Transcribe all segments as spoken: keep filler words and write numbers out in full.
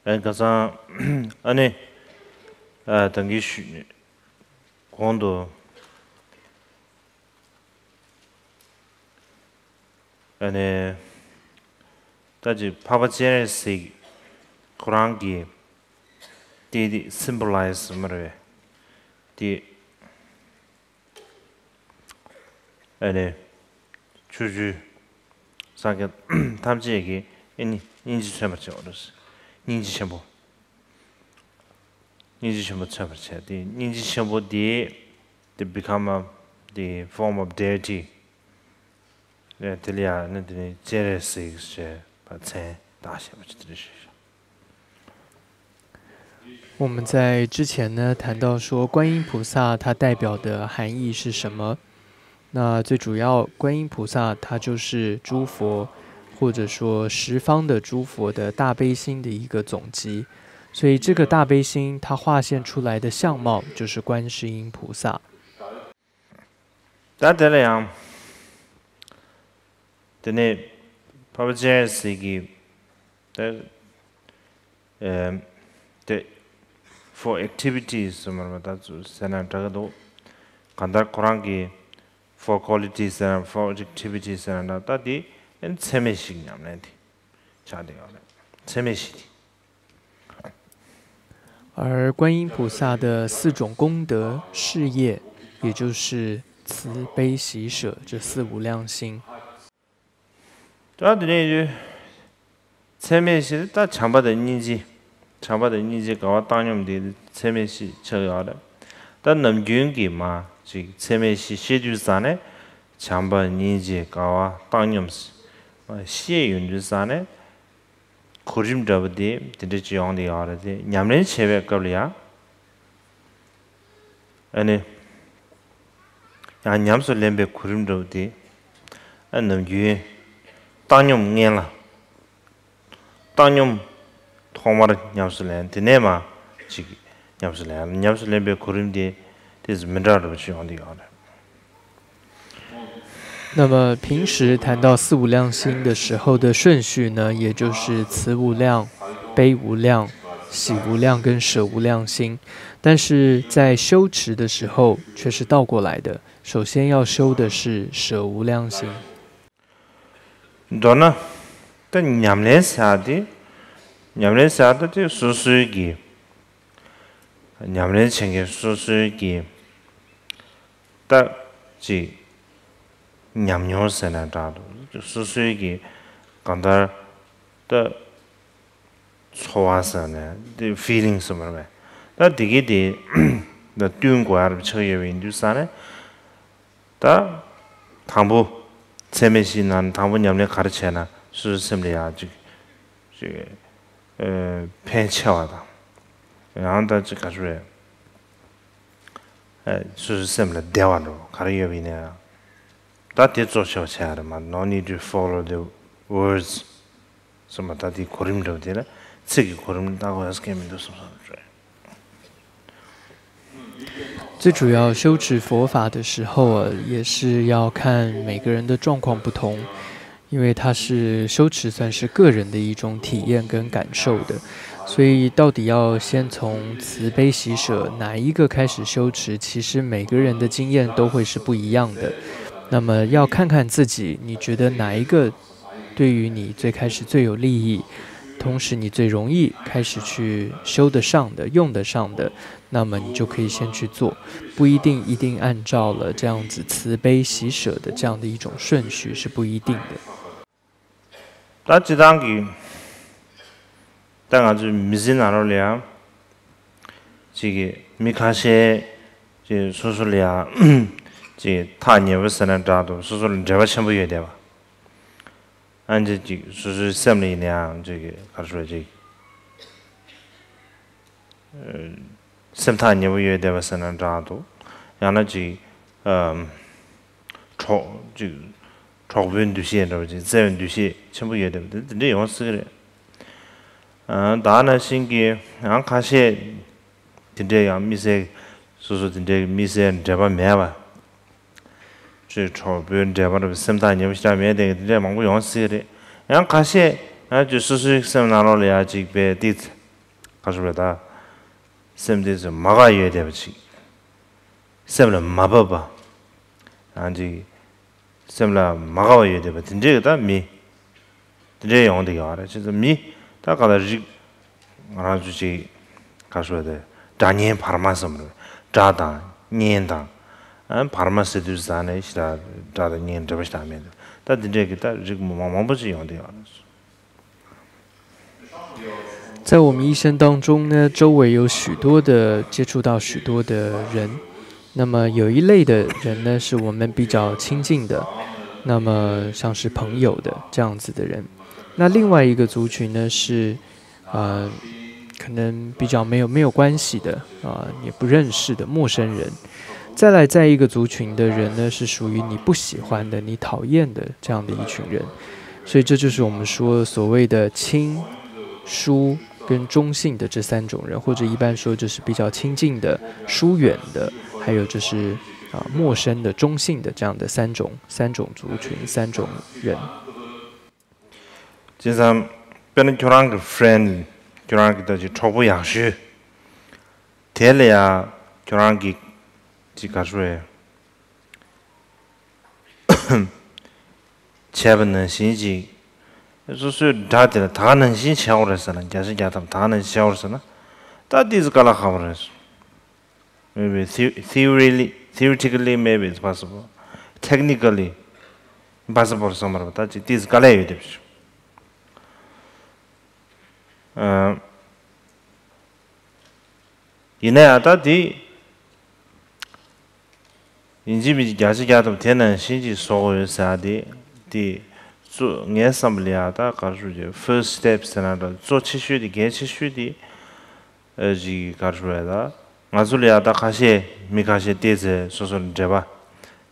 ཨ་ཁ་སང་ཨ་ནི་ཨ་ད་གིན་ཞུ་གོང་དུ་ཨ་ནི་ད་ཅིག་འཕགས་པ་སྤྱན་རས་གཟིགས་ཁོ་རང་གི་དེ་དེ་སིམ་བོ་ལའི་ཛི་མ་རེད་པས། དེ་ཨ་ནི་ཕྱོགས་བཅུའི་སངས་རྒྱས་ཐམས་ཅད་ཀྱིས་ཨ་ནི་སྙིང་རྗེ་མཚོན་པར་བྱེད་པ་རེད། སྙིང་རྗེ་ཆེན་པོ། སྙིང་རྗེ་ཆེན་པོ་མཚོན་པར་བྱེད། དེ་སྙིང་རྗེ་ཆེན་པོ་དེ་དེ་become a the form of deity། དེ་ལ་ཡང་ནི་དེ་ནི་སྤྱན་རས་གཟིགས་ཞེས་པ་མཚན་བཏགས་བཞག་པ་ཅིག་དེ་འདྲ་ཞིག་ཤོག། 我们在之前呢谈到说，观音菩萨它代表的含义是什么？那最主要，观音菩萨它就是诸佛，或者说十方的诸佛的大悲心的一个总集。所以这个大悲心它化现出来的相貌就是观世音菩萨。 ད་དེ་ལ་ཡང་དེ་ནས་འཕགས་པ་སྤྱན་རས་གཟིགས་ཀྱི་དེ་ཨེ་དེ་four activities་ཟེར་མ་རེད་པ། ད་ཚོ་ཟེར་ན་འདྲ་གི་འདུག། གང་ལྟར་ཁོ་རང་གི་four qualities་ཟེར་ན་four activities་ཟེར་ན་འདྲ། ད་དེ་ཨེ་ཚད་མེད་བཞི་ཉམས་ལེན་དེ་ཆགས་བསྡད་ཡོད་རེད། ཚད་མེད་བཞི་དེ།而观音菩萨的四种功德事业，也就是慈悲喜舍这四无量心。 ད་དེ་ནས་ཚད་མེད་བཞི་ད་བྱམས་པ་དང་སྙིང་རྗེ། བྱམས་པ་དང་སྙིང་རྗེ་དགའ་བ་བཏང་སྙོམས་དེ་ཚད་མེད་བཞི་ཆགས་ཡོད་རེད། ད་ནམ་རྒྱུན་གྱི་མ་ཅིག་ཚད་མེད་བཞི་བཤད་དུས་ཙང་ནས་བྱམས་པ་སྙིང་རྗེ་དགའ་བ་བཏང་སྙོམས་བཤད་ཡོང་དུས་ཙང་ནས། གོ་རིམ་འདྲ་པོ་དེ་དེ་འདྲ་ཅིག་ཡོང་བསྡད་ཡོད་རེད་དེ། ཉམས་ལེན་བྱེད་པའི་སྐབས་ལ་ཡང་ཨ་ནི་ཡང་ཉམས་སུ་ལེན་པའི་གོ་རིམ་འདྲ་པོ་དེ་ཨ་ནམ་རྒྱུན་བཏང་སྙོམས་སྔོན་ལ། བཏང་སྙོམས་ཐོག་མར་ཉམས་སུ་ལེན། དེ་ནས་མ་ཅིག་ཉམས་སུ་ལེན། ཉམས་སུ་ལེན་པའི་གོ་རིམ་དེ་དེ་ཚོ་མི་འདྲ་འདྲ་པོ་ཅིག་ཡོང་བསྡད་ཡོད་རེད། 那么平时谈到四无量心的时候的顺序呢，也就是慈无量、悲无量、喜无量跟舍无量心。但是在修持的时候却是倒过来的，首先要修的是舍无量心。 མདོར་ན་ད་ཉམས་ལེན་ཟེར་ཡག་དེ། ཉམས་ལེན་ཟེར་ཡག་ད་དེ་སོ་སོའི་གི་ཉམས་ལེན་བྱེད་མཁན་སོ་སོའི་གི་ད་ཅིག་ཉམས་མྱོང་ཟེར་ན་འདྲ་འདུག། སོ་སོའི་གི་གང་ལྟར་ད་ཚོར་བ་ཟེར་ནས་དེ་feeling་ཟེར་བ་རེད་པས། ད་དེ་གི་དེ་ད་བསྟུན་དགོས་ཡག་ཆགས་ཡོད་པ་ཡིན་དུས་ཙང་ནས། ད་དང་པོ་ཚད་མེད་བཞི་ནང་དང་པོ་ཉམས་ལེན་ག་རེ་བྱས་ན་སོ་སོའི་སེམས་ལ་ཡག་ཅིག་ཅིག་ཨེ་ཕན་ཆེ་བ་དང་། ཡང་ད་ཅིག་ག་ཚོད་རེད། ཨེ་སོ་སོའི་སེམས་ལ་བདེ་བ་འགྲོ་ག་རེ་ཡོད་པ་ཡིན་ན་ཡང་། ད་དེ་གཙོ་ཆེ་བ་བྱས་ཡག་རེད་མ། No need to follow the words་གསུངས་པ། ད་དེའི་གོ་རིམ་འདྲ་པོ་དེ་ལ་ཚིག་གི་གོ་རིམ་ལ་ལྟ་དགོས་ཡག་གང་ཡང་མི་འདུག་བསམ་བསམ་རེད། 最主要修持佛法的时候啊，也是要看每个人的状况不同，因为它是修持，算是个人的一种体验跟感受的，所以到底要先从慈悲喜舍哪一个开始修持，其实每个人的经验都会是不一样的。那么要看看自己，你觉得哪一个对于你最开始最有利益，同时你最容易开始去修得上的、用得上的，那么你就可以先去做，不一定一定按照了这样子慈悲喜舍的这样的一种顺序是不一定的。 ད་སྤྱིར་བཏང་གི་ད་ང་ཚོའི་མི་ཚེ་ནང་ལོགས་ལ་ཡང་ཅིག་གི་མི་ཁ་ཤས་ཅིག་སོ་སོ་ལ་ཡང་ཅིག་ཐག་ཉེ་པོ་ཟེར་ན་འདྲ་འདུག། སོ་སོ་ལ་འབྲེལ་བ་ཆེན་པོ་ཡོད་བསྡད་པ། ཨ་ནི་ཅིག་སོ་སོའི་སེམས་ལ་ཡིན་ན་ཡང་ཅིག་ག་རེ་ཞུ་ཅིག་སེམས་ཐག་ཉེ་པོ་ཡོད་བསྡད་པ་ཟེར་ན་འདྲ་འདུག། ཡང་ན་ཅིག་ཨམ་གྲོགས་ཅིག་གྲོགས་པོའི་འདུ་ཤེས་འདྲ་པོ་ཅིག་བརྩེ་བའི་འདུ་ཤེས་ཆེན་པོ་ཡོད་བསྡད་པ་དེ་དེ་འདྲ་ཡོང་སྲིད་ཀྱི་རེད། ཨ་ད་ནང་བཞིན་གྱི་ཡང་ཁ་ཤས་དེ་འདྲས་ཡང་དམིགས་བསལ་སོ་སོ་དེ་འདྲས་དམིགས་བསལ་འབྲེལ་བ་མེད་པ། ཅིག་གྲོགས་པོའི་འབྲེལ་བ་རེད་པ། སེམས་ཐག་ཉེ་པོ་ཞེ་དྲག་མེད་བསྡད་མཁན་དེ་འདྲས་མང་པོ་ཡོང་སྲིད་ཀྱི་རེད། ཡང་ཁ་ཤས་ཡང་ཅིག་སོ་སོའི་སེམས་ནང་ལོགས་ལ་ཡང་ཅིག་དཔེ་ཏིག་ ག་རེ་ཟེར་དགོས་རེད་ད། སེམས་དེ་ཚོ་མ་དགའ་ཡོད་བསྡད་པ་ཅིག་སེམས་ལ་མ་བབས་པ། ཨ་ཅིག་སེམས་ལ་མ་དགའ་བ་ཡོད་བསྡད་པ་དེ་འདྲས་ཀྱི་ད་མི། དེ་འདྲས་ཡོང་བསྡད་ཡོད་རེད། བྱས་ཙང་མི་ད་ག་ལ་རིགས། ང་རང་ཚོ་ཅིག་ག་རེ་ཟེར་དགོས་རེད། སྒྲ་སྙན་བར་མ་ཟེར་བ་རེད། སྒྲ་དང་སྙན་དང་། ཨ་བར་མ་ཟེར་དུས་ཙང་ནས་ཞེ་དྲག་སྒྲ་དང་སྙན་འབྲེལ་བ་ཞེ་དྲག་མེད་འདུག་ད་དེ་འདྲས་ཀྱི་ད་རིགས་མང་མང་པོ་ཅིག་ཡོང་བསྡད་ཡོད་རེད། 在我们一生当中呢，周围有许多的接触到许多的人，那么有一类的人呢，是我们比较亲近的，那么像是朋友的这样子的人。那另外一个族群呢，是呃，可能比较没有没有关系的啊、也不认识的陌生人。再来，在一个族群的人呢，是属于你不喜欢的、你讨厌的这样的一群人。所以这就是我们说所谓的亲疏跟中性的这三种人，或者一般说就是比较亲近的、疏远的，还有就是啊、陌生的、中性的这样的三种三种族群、三种人。 བྱས་ཙང་། དཔེར་ན་ཁྱོད་རང་གི་friend། ཁྱོད་རང་གི་ད་ཅིག་གྲོགས་པོ་ཡག་ཤོས། དེ་ལ་ཡ་ཁྱོད་རང་གིས་ཅིག་ག་རེ་ཟེར་དགོས་རེད། བྱས་པ་ནང་བཞིན་ཅིག་སོ་སོའི་དགྲ་དེ་ལ་ད་ག་ནང་བཞིན་བྱེད་དགོས་རེད་ཟེར་ན། བརྒྱ་ཆ་བརྒྱ་ཐམ་ད་ག་ནང་བཞིན་བྱེད་དགོས་རེད་ཟེར་ན། ད་ཏོག་ཙམ་དཀའ་ལས་ཁག་པོ་རེད། Maybe the- theory- theoretically maybe it's possible. Technically impossible བསམ་པ་རེད་པ། ད་ཅིག་ཏོག་ཙམ་དཀའ་ལས་ཡོད་བསྡད་པ་ཞིག་ཨ། ཡིན་ན་ཡང་ད་དེ། ཡིན་གཅིག་མིན་གཅིག་བརྒྱ་ཆ་བརྒྱ་ཐམ་དེ་ནང་བཞིན་ཅིག་བཟོ་དགོས་ཡོད་ཟེར་ཡ་དེ། དེ་གཙོ་ངའི་བསམ་པ་ལ་ཡ་ད་ག་རེ་ཞུ་རྒྱུ། first step ཟེར་ན་འདྲ། གཙོ་ཆེ་ཤོས་དེ། གལ་ཆེ་ཤོས་དེ། ཨ་ཅིག་ག་རེ་ཞུ་རེད་ད། ང་ཚོ་ལ་ཡ་ད་ཁ་ཤས། མི་ཁ་ཤས་ཏོག་ཙམ་སོ་སོ་ལ་འདྲེས་པ།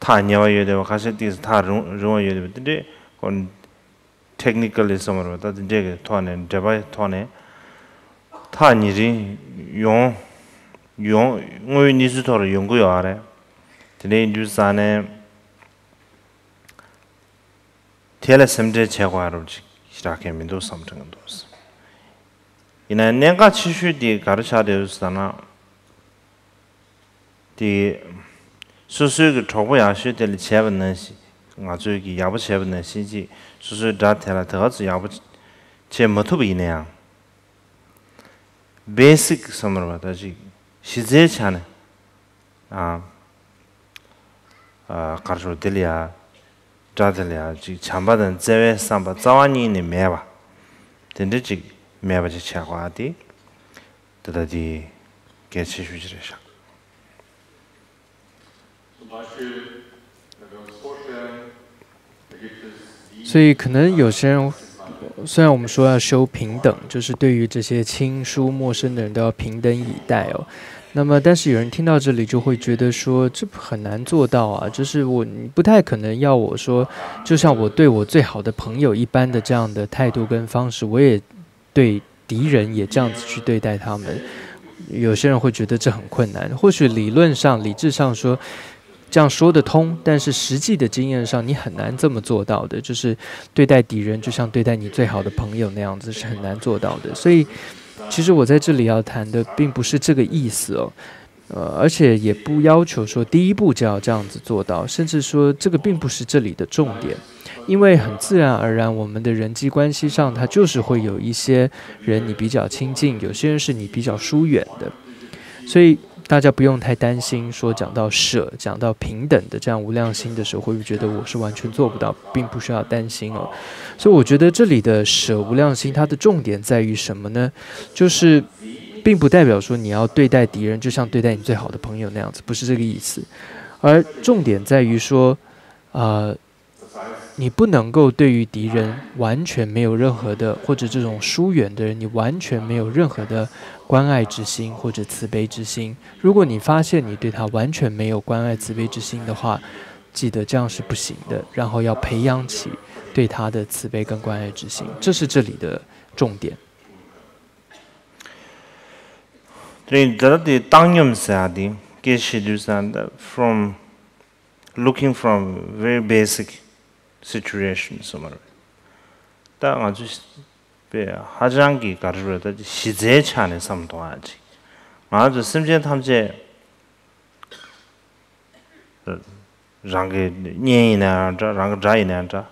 ཐག་ཉེ་བ་ཡོད་བསྡད་པ། ཁ་ཤས་ཏོག་ཙམ་ཐག་རིང་རིང་བ་ཡོད་བསྡད་པ། དེ་འདྲས་ཁོ། technically བསམ་པ་རེད་པ། ད་དེ་འདྲས་ཀྱི་ཐོག་ནས། འདྲེས་པའི་ཐོག་ནས་ཐག་ཉེ་རིང་ཡོང་། ཡོང་། དངོས་ཡོད་གནས་ཚུལ་ཐོག་ལ་ཡོང་གི་ཡོད་རེད། དེ་འདྲ་ཡིན་དུས་ཙང་ནས། དེ་ལ་སེམས་ཁྲལ་བྱེད་དགོས་ཡ་རོབ་ཅིག་ཞེ་དྲག་གང་ཡང་མི་འདུག་བསམ་དྲན་གྱི་འདུག་ཡིན་ན་གནད་འགག་ཆེ་ཤོས་དེ་ག་རེ་ཆགས་བསྡད་ཡོད་ཟེར་ན། དེ། སོ་སོའི་གི་གྲོགས་པོ་ཡག་ཤོས་དེ་ལ་བྱས་པ་ནང་བཞིན། ང་ཚོའི་གི་ཡག་པོ་བྱས་པ་ནང་བཞིན་ཅིག་སོ་སོའི་དགྲ་དེ་ལ་དེ་ག་ཚོད་ཡག་པོ་བྱེད་མ་ཐུབ་པ་ཡིན་ན་ཡང་། basic བསམ་པ་རེད་པ། ད་ཅིག་གཞི་རྩའི་ཆ་ནས། ཨ། ཨ། ག་རེ་ཞུ། དེ་ལ་ཡ། དགྲ་དེ་ལ་ཡ་ཅིག་བྱམས་པ་དང་བརྩེ་བའི་བསམ་པ་རྩ་བ་ཉིད་ནས་མེད་པ། དེ་འདྲ་ཅིག་མེད་པ་ཅིག་བྱེད་དགོས་ཨ། དེ། དེ་ད་དེ་གལ་ཆེ་ཤོས་ཅིག་རེད་ཤག 所以可能有些人，虽然我们说要修平等，就是对于这些亲疏陌生的人都要平等以待哦。那么，但是有人听到这里就会觉得说，这很难做到啊！就是我，你不太可能要我说，就像我对我最好的朋友一般的这样的态度跟方式，我也对敌人也这样子去对待他们。有些人会觉得这很困难，或许理论上、理智上说，这样说得通，但是实际的经验上，你很难这么做到的。就是对待敌人，就像对待你最好的朋友那样子，是很难做到的。所以，其实我在这里要谈的，并不是这个意思哦。呃，而且也不要求说第一步就要这样子做到，甚至说这个并不是这里的重点，因为很自然而然，我们的人际关系上，它就是会有一些人你比较亲近，有些人是你比较疏远的，所以大家不用太担心。说讲到舍，讲到平等的这样无量心的时候，会不会觉得我是完全做不到？并不需要担心哦。所以我觉得这里的舍无量心，它的重点在于什么呢？就是并不代表说你要对待敌人就像对待你最好的朋友那样子，不是这个意思。而重点在于说，呃，你不能够对于敌人完全没有任何的，或者这种疏远的人，你完全没有任何的关爱之心或者慈悲之心。如果你发现你对他完全没有关爱慈悲之心的话，记得这样是不行的，然后要培养起对他的慈悲跟关爱之心，这是这里的重点。 དེ་རིང་འདི་ལྟར་དེ་བཏང་སྙོམས་ཟེར་ཡ་དེ་སྐད་ཆ་བཤད་དུས་ཙང་། ད་from looking from very basic situation བསམ་པ་རེད། ད་ང་ཚོ་ པས་ཧ་ཅང་གི་ག་རེ་རེད། ད་གཞི་རྩའི་ཆ་ནས་བསམ་གཏོང་ཡ་ཅིག་ང་ཚོ་སེམས་ཅན་ཐམས་ཅད་རང་གི་གཉེན་ཡིན་ན་ཡང་འདྲ། རང་གི་དགྲ་ཡིན་ན་ཡང་འདྲ།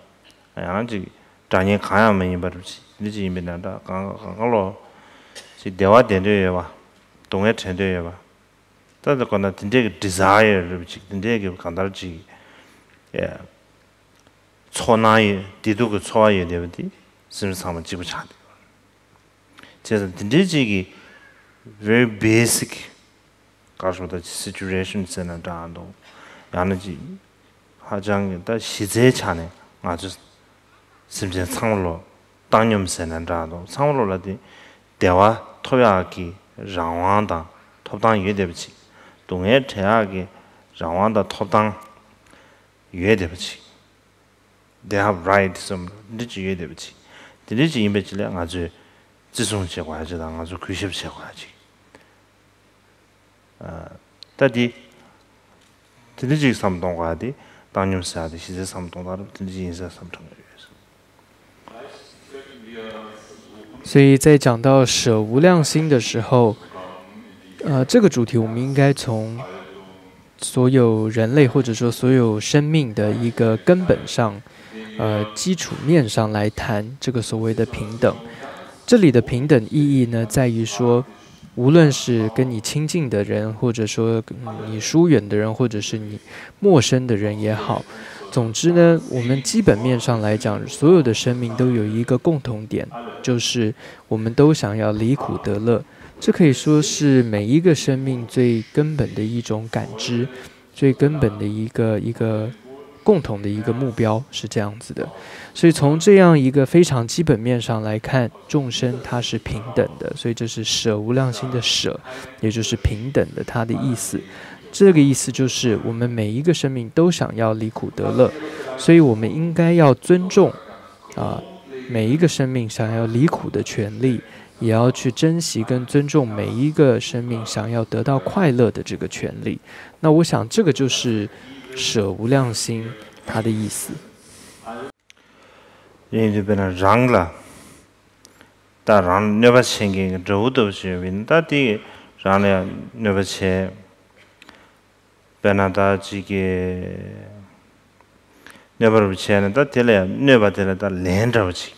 ཡང་ན་ཅིག་དགྲ་གཉེན་གང་ཡང་མ་ཡིན་པ་རེད། ཅིག་འདི་ཅིག་ཡིན་པ་ཡིན་ན་འདྲ། གང་གང་གང་ལོ་ཅིག་བདེ་བ་བདེ་འདོད་ཡོད་པ། སྡུག་བསྔལ་བྲལ་འདོད་ཡོད་པ། ད་ལྟ་གོ་ན་དེ་འདྲས་ཀྱི་ཌི་ཛའི་ཡར་རེད་པ་ཅིག་དེ་འདྲས་ཀྱི་གང་ལྟར་ཅིག་ཨེ། ཚོར་སྣང་ཡོད། བདེ་སྡུག་གི་ཚོར་བ་ཡོད་བསྡད་པ་དེ་སེམས་ཚང་མ་གཅིག་པ་ཆགས་བསྡད་ཡོད་རེད། བྱས་ཙང་དེ་འདྲའི་ཅིག་གི་very basic ག་རེ་ཞུ་ད་ཅིག་སི་ཅུ་ཨེ་ཤན་ཟེར་ན་འདྲ་འདུག་ཡང་ན་ཅིག་ཧ་ཅང་གི་ད་གཞི་རྩའི་ཆ་ནས་ང་ཚོ་སེམས་ཅན་ཚང་མ་ལོ་བཏང་སྙོམས་ཟེར་ན་འདྲ་འདུག་ཚང་མ་ལོ་ལ་དེ་བདེ་བ་ཐོབ་ཡག་གི་རང་དབང་དང་ཐོབ་ཐང་ཡོད་བསྡད་པ་ཅིག་སྡུག་བསྔལ་བྲལ་ཡག་གི་རང་དབང་དང་ཐོབ་ཐང་ཡོད་བསྡད་པ་ཅིག they have right བསམ་འདི་ཅིག་ཡོད་བསྡད་པ་ཅིག་དེ་འདྲ་ཅིག་ཡིན་པའི་ཆ་ལ་ང་ཚོས་བརྩི་སྲུང་བྱེད་དགོས་ཡ་ཅིག་དང་། ང་ཚོས་གུས་ཞབས་བྱེད་དགོས་ཡ་ཅིག་ཨ། ད་འདི། དེ་འདྲ་ཅིག་བསམ་གཏོང་དགོས་ཡ་དེ་བཏང་སྙོམས་ཟེར་ཡ་དེ་གཞི་རྩའི་བསམ་གཏོང་སྟངས་རབ་དེ་འདྲ་ཅིག་ཡིན་ས་བསམ་དྲན་གྱི་ཡོད། 所以在讲到舍无量心的时候，呃，这个主题我们应该从所有人类或者说所有生命的一个根本上，呃，基础面上来谈这个所谓的平等。这里的平等意义呢，在于说，无论是跟你亲近的人，或者说你疏远的人，或者是你陌生的人也好，总之呢，我们基本面上来讲，所有的生命都有一个共同点，就是我们都想要离苦得乐。这可以说是每一个生命最根本的一种感知，最根本的一个一个共同的一个目标是这样子的。所以从这样一个非常基本面上来看，众生它是平等的，所以这是舍无量心的舍，也就是平等的它的意思。这个意思就是我们每一个生命都想要离苦得乐，所以我们应该要尊重啊、每一个生命想要离苦的权利，也要去珍惜跟尊重每一个生命想要得到快乐的这个权利。那我想这个就是舍无量心它的意思。 ཡིན་དུས་དཔེར་ན་རང་ལ་ད་རང་ལ་གནོད་པ་བྱེད་མཁན་གྱི་དགྲ་བོ་ལྟ་བུ་ཞིག་ཡོད་པ་ཡིན་ན། ད་དེ་རང་ལ་ཡང་གནོད་པ་བྱས། དཔེར་ན་ད་ཅིག་གིས་གནོད་པ་རུ་བྱས་ན། ད་དེ་ལ་ཡང་གནོད་པ་དེ་ལ་ད་ལན་འདྲ་བོ་ཅིག་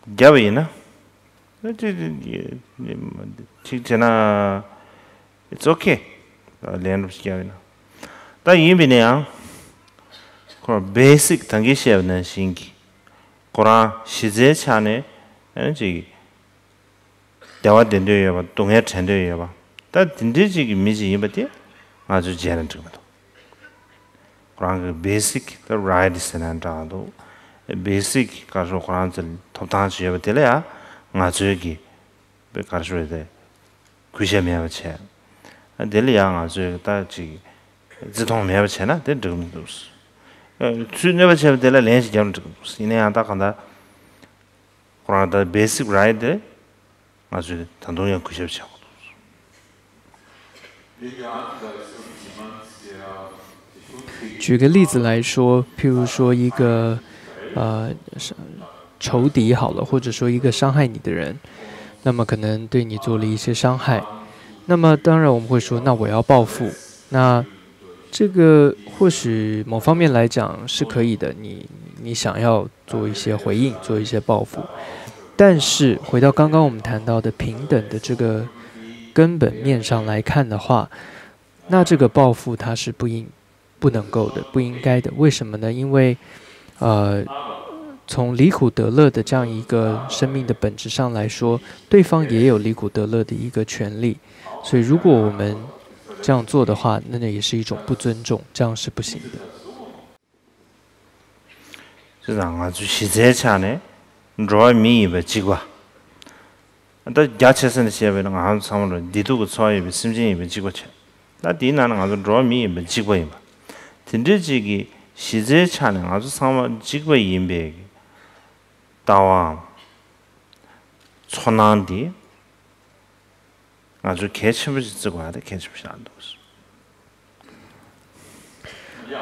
བརྒྱབ་པ་ཡིན་ན། ད་ཅིག་ཅིག་བྱས་ན། It's okay. ལན་རུ་བརྒྱབ་ཡིན་ན། ད་ཡིན་པས་ན་ཡང་ཁོ་རང་བེ་སིག་ད་གིན་བཤད་པ་ནང་བཞིན་གྱི་ཁོ་རང་གཞི་རྩའི་ཆ་ནས་ཨ་ནི་ཅིག་བདེ་བ་བདེ་འདོད་ཡོད་པ། སྡུག་བསྔལ་བྲལ་འདོད་ཡོད་པ། ད་དེ་འདྲའི་ཅིག་གི་མི་ཅིག་ཡིན་པ་དེ་ང་ཚོས་བརྗེད་ན་འགྲིག་མི་འདུག་ཁོ་རང་གི་བེ་སིག་ད་རའིཊ་ཟེར་ན་འདྲ་འདུག་བེ་སིག་ག་རེ་ཟེར། ཁོ་རང་ཚོ་ལ་ཐོབ་ཐང་ཅིག་ཡོད་པ་དེ་ལ་ཡང་ང་ཚོའི་གི་ག་རེ་ཟེར་དེ་གུས་ཞབས་མེད་པ་བྱས། དེ་ལ་ཡང་ང་ཚོས་ད་ཅིག་བརྩི་མཐོང་མེད་པ་བྱས་ན་དེ་འགྲིག་མི་འདུག་ཚུར་གནོད་པ་བྱས་པ་དེ་ལ་ལན་ཞིག་བརྒྱབ་ན་འགྲིག་མི་འདུག་ཡིན་ན་ཡང་ད་གང་ལྟར་ཁོ་རང་ད་བེ་སིག་རའིཊ་དེ་ང་ཚོས་ད་དུང་ཡང་གུས་ཞབས་བྱེད་དགོས་འདུག 举个例子来说，譬如说一个呃仇敌好了，或者说一个伤害你的人，那么可能对你做了一些伤害，那么当然我们会说，那我要报复。那这个或许某方面来讲是可以的，你你想要做一些回应，做一些报复。但是回到刚刚我们谈到的平等的这个根本面上来看的话，那这个报复它是不应不能够的，不应该的。为什么呢？因为呃，从离苦得乐的这样一个生命的本质上来说，对方也有离苦得乐的一个权利。所以如果我们这样做的话，那那也是一种不尊重，这样是不行的。 བྱས་ཙང་ང་ཚོ་གཞི་རྩའི་ཆ་ནས་འགྲོ་བ་མི་ཡིན་པ་གཅིག་པ། ད་རྒྱ་ཆེ་ས་ནས་བཤད་པ་ཡིན་ན་ང་ཚོ་ཚང་མ་ལ་བདེ་སྡུག་གི་ཚོར་བ་ཡོད་པའི་སེམས་ཅན་ཡིན་པ་གཅིག་པ་བྱས། ད་དེའི་ནང་ན་ང་ཚོ་འགྲོ་བ་མི་ཡིན་པ་གཅིག་པ་ཡིན་པ། དེ་འདྲའི་ཅིག་གི་གཞི་རྩའི་ཆ་ནས་ང་ཚོ་ཚང་མ་གཅིག་པ་ཡིན་པའི་ལྟ་བའམ་ཚོར་སྣང་འདི། ང་ཚོས་གལ་ཆེན་པོ་ཞིག་བརྩི་དགོས་ཡ་དེ་གལ་ཆེན་པོ་ཞིག་རེད་འདུག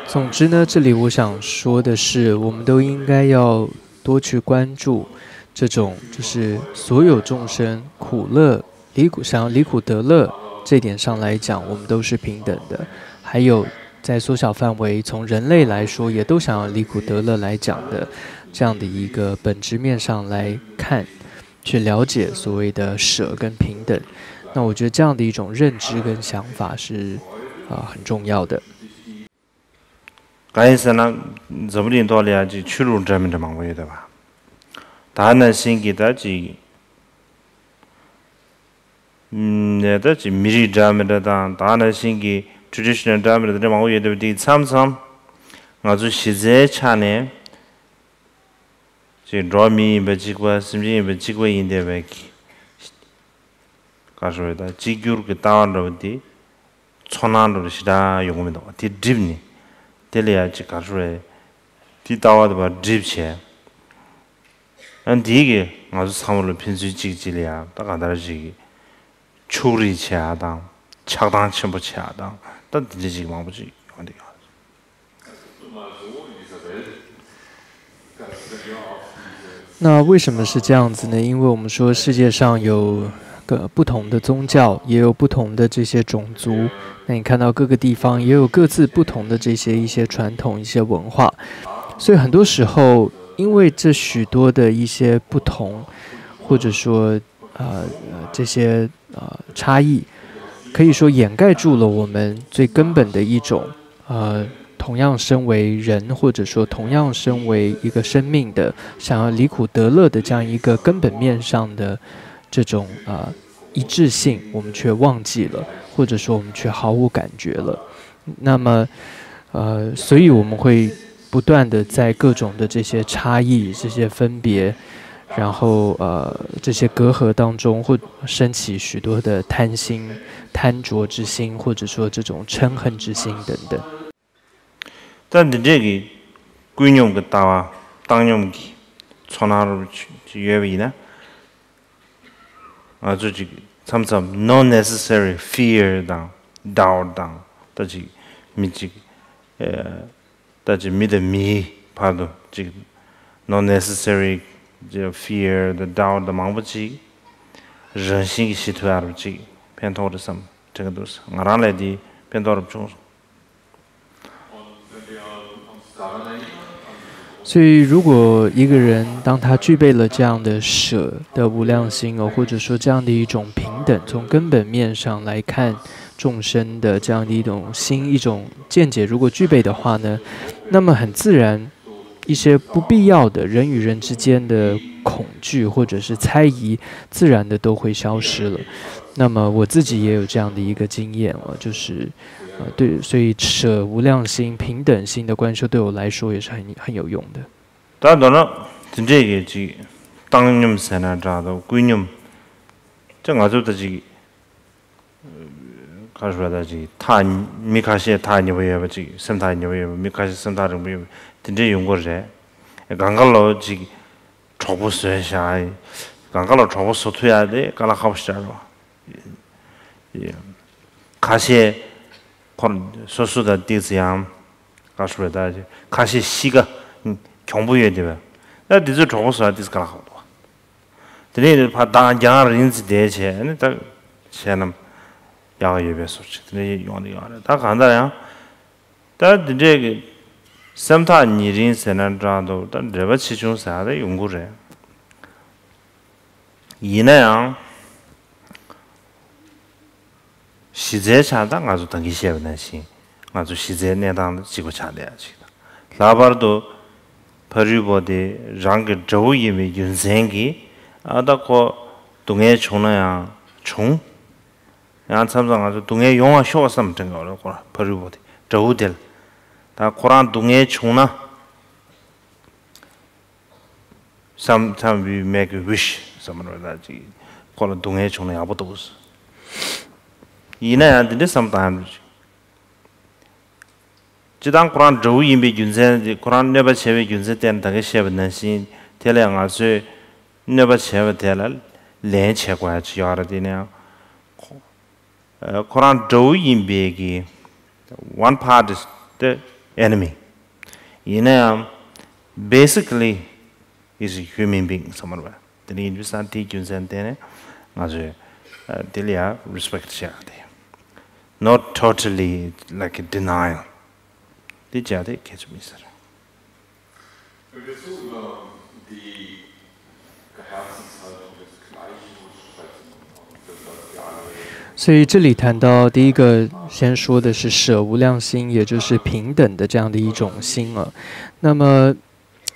总之呢，这里我想说的是，我们都应该要多去关注这种就是所有众生苦乐离苦想要离苦得乐这点上来讲，我们都是平等的。还有在缩小范围，从人类来说，也都想要离苦得乐来讲的这样的一个本质面上来看，去了解所谓的舍跟平等。那我觉得这样的一种认知跟想法是啊、呃很重要的。 གང་ཡིན་ཟེར་ན། འཛམ་བུ་གླིང་ཐོག་ལ་ཡ་ཅིག་ཆོས་ལུགས་འདྲ་མི་འདྲ་མང་པོ་ཡོད་དེ་བ། ད་ནང་བཞིན་གྱི་ད་ཅིག་ནས་ད་ཅིག་མི་རིགས་འདྲ་མི་འདྲ་དང་ད་ནང་བཞིན་གྱི་ཊི་རེ་ཌི་ཤི་ནལ་འདྲ་མི་འདྲ་འདྲ་མང་པོ་ཡོད་དེ་བ། དེ་མཚམས་མཚམས་ང་ཚོ་གཞི་རྩའི་ཆ་ནས་ཅིག་འགྲོ་བ་མི་ཡིན་པ་གཅིག་པ། སེམས་ཅན་ཡིན་པ་གཅིག་པ་ཡིན་བསྡད་པའི་གི་ག་རེ་ཟེར་དགོས་རེད། ད་གཅིག་གྱུར་གྱི་ལྟ་བ་འདྲ་བོ་དེ་ཚོར་སྣང་འདྲ་བོ་ཞེ་དྲག་ཡོང་གི་མི་འདུག་དེ་སྒྲིབ་ནས་དེ་ལ་ཡ་ཅིག་ག་རེ་ཟེར་དགོས་རེད། དེ་ལྟ་བ་དེ་བ་སྒྲིབ་བྱས། ཨ་འདིའི་གི་ང་ཚོ་ཚང་མ་ལ་ཕན་ཚུན་གཅིག་གཅིག་ལ་ཡ་ད་གང་ལྟར་ཅིག་ཕྱོགས་རིས་བྱེད་ཡ་དང་ཆགས་སྡང་ཆེན་པོ་བྱེད་ཡ་དང་ད་དེ་འདྲ་ཅིག་མང་པོ་ཅིག་ཡོང་གི་འདུག 那为什么是这样子呢？因为我们说世界上有个不同的宗教，也有不同的这些种族。那你看到各个地方也有各自不同的这些一些传统、一些文化，所以很多时候，因为这许多的一些不同，或者说呃这些呃差异，可以说掩盖住了我们最根本的一种呃同样身为人，或者说同样身为一个生命的，想要离苦得乐的这样一个根本面上的这种呃一致性，我们却忘记了，或者说我们却毫无感觉了。那么，呃，所以我们会不断的在各种的这些差异、这些分别，然后呃这些隔阂当中，会升起许多的贪心、贪着之心，或者说这种嗔恨之心等等。 ད་འདི་འདྲས་ཀྱི་ཀུན་སྙོམས་ཀྱི་ལྟ་བ་བཏང་སྙོམས་ཀྱི་ཚོར་སྣང་རུ་ཅིག་ཡོད་པ་ཡིན་ན། ང་ཚོ་ཅིག་མཚམས་མཚམས་no necessary fear དང་doubt དང་ད་ཅིག་མི་ཅིག་ད་ཅིག་མི་དང་མིའི་བར་དུ་ཅིག་no necessary fear དང་doubt དང་མང་པོ་ཅིག་རང་བཞིན་གྱིས་ཞི་ཐུབ་ཡ་རུ་ཅིག་ཕན་ཐོགས་རེད་བསམ་དྲན་གྱི་འདུག་ང་རང་ལ་དེ་ཕན་ཐོགས་རུ་བྱུང་སོང་། 所以，如果一个人当他具备了这样的舍的无量心哦，或者说这样的一种平等，从根本面上来看众生的这样的一种心、一种见解，如果具备的话呢，那么很自然，一些不必要的人与人之间的恐惧或者是猜疑，自然的都会消失了。那么我自己也有这样的一个经验啊，就是，呃，对，所以舍无量心、平等心的观修对我来说也是很很有用的。 ད་མདོར་ན་དེ་འདྲས་ཀྱི་ཅིག་བཏང་སྙོམས་ཟེར་ན་འདྲ་འདུག་ཀུན་སྙོམས་ཅིག་ང་ཚོ་ད་ཅིག་ག་རེ་ཟེར་ད་ཅིག་ཐག་མི་ཁ་ཤས་ཐག་ཉེ་པོ་ཡོད་པ་ཅིག་སེམས་ཐག་ཉེ་པོ་ཡོད་པ་མི་ཁ་ཤས་སེམས་ཐག་རིང་པོ་ཡོད་པ་དེ་འདྲས་ཡོང་གི་རེད། གང་ག་ལོ་ཅིག་གྲོགས་པོ་བཟོས་བཞག་གང་ག་ལོ་གྲོགས་པོ་བཟོ་ཐུབ་ཡ་དེ་དཀའ་ལས་ཁག་པོ་ཞིག་རེད་བ། ཁ་ཤས་ཁོ་སོ་སོ་དང་ཏོག་ཙམ་ཡང་ག་རེ་ཟེར་ད་ཁ་ཤས་གཤིས་ཀ་གྱོང་པོ་ཡོད་དེ་བས་ད་དེ་ཚོའི་གྲོགས་པོ་བཟོ་ཡ་ཏོག་ཙམ་དཀའ་ལས་ཁག་པོ་འདུག་དེ་ནས་ཕར་འདང་རྒྱང་རིང་ཙམ་བསྡད་བྱས་ནས་ད་བྱས་ན་ཡག་ཡོད་པའི་བཟོ་ཅིག་དེ་འདྲ་ཡོང་དེ་ཡོང་རེད། ད་གང་ལྟར་ཡང་ད་འདི་འདྲས་ཀྱི་སེམས་ཐག་ཉེ་རིང་ཟེར་ན་འདྲ་འདུག་ད་འབྲེལ་བ་ཆེ་ཆུང་ཟེར་ཡ་ད་ཡོང་གི་རེད། ཡིན་ན་ཡང་། གཞི་རྩའི་ཆ་ད་ང་ཚོ་ད་གིན་བཤད་པ་ནང་བཞིན་ང་ཚོ་གཞི་རྩའི་གནས་སྟངས་གཅིག་པ་ཆགས་བསྡད་ཡ་ཅིག་དང་། ལྷག་པར་དུ་ཕ་རོལ་པོ་དེ་རང་གི་དགྲ་བོ་ཡིན་པའི་རྒྱུ་མཚན་གྱིས་ཨ་ད་ཁོ་སྡུག་བསྔལ་བྱུང་ན་ཡང་བྱུང་། ཡང་མཚམས་མཚམས་ང་ཚོ་སྡུག་བསྔལ་ཡོང་བ་ཤོག་བསམ་དྲན་གྱི་ཡོད་རེད། ཁོ་རང་ཕ་རོལ་པོ་དེ་དགྲ་བོ་དེ་ལ་ད་ཁོ་རང་སྡུག་བསྔལ་བྱུང་ན། Sometimes we make a wish བསམ་རོགས་ད་ཅིག་ཁོ་ལ་སྡུག་བསྔལ་བྱུང་ན་ཡག་པོ་འདུག་ཡིན་ན་ཡང་འདི་འདྲའི་བསམ་བཏང་ཡ་འདུག་སྤྱིར་བཏང་ཁོ་རང་དགྲ་བོ་ཡིན་པའི་རྒྱུ་མཚན་དེ་ཁོ་རང་གནོད་པ་བྱས་པའི་རྒྱུ་མཚན་བསྟན་ད་གིན་བཤད་པ་ནང་བཞིན་དེ་ལས་ང་ཚོས་གནོད་པ་བྱས་པ་དེ་ལ་ལན་བྱེད་དགོས་ཡ་ཅིག་ཡོད་རེད། དེ་ནས་ཁོ་ཁོ་རང་དགྲ་བོ་ཡིན་པའི་གི one part is the enemy ཡིན་ན་ཡང་basically is a human being བསམ་པ་རེད་པ། དེ་འདྲ་ཡིན་དུས་ཙང་དེའི་རྒྱུ་མཚན་བརྟེན་ནས་ང་ཚོས་ཨ་དེ་ལ་ཡང་respect བྱེད་ཡག་དེ། Not totally like a denial. དེ་བྱས་ཏེ་གལ་ཆེ་མི་ཟེར། Wenn wir so über die Herzenshaltung des Gleichmut sprechen und das, was wir alle 所以这里谈到第一个，先说的是舍无量心，也就是平等的这样的一种心啊。那么，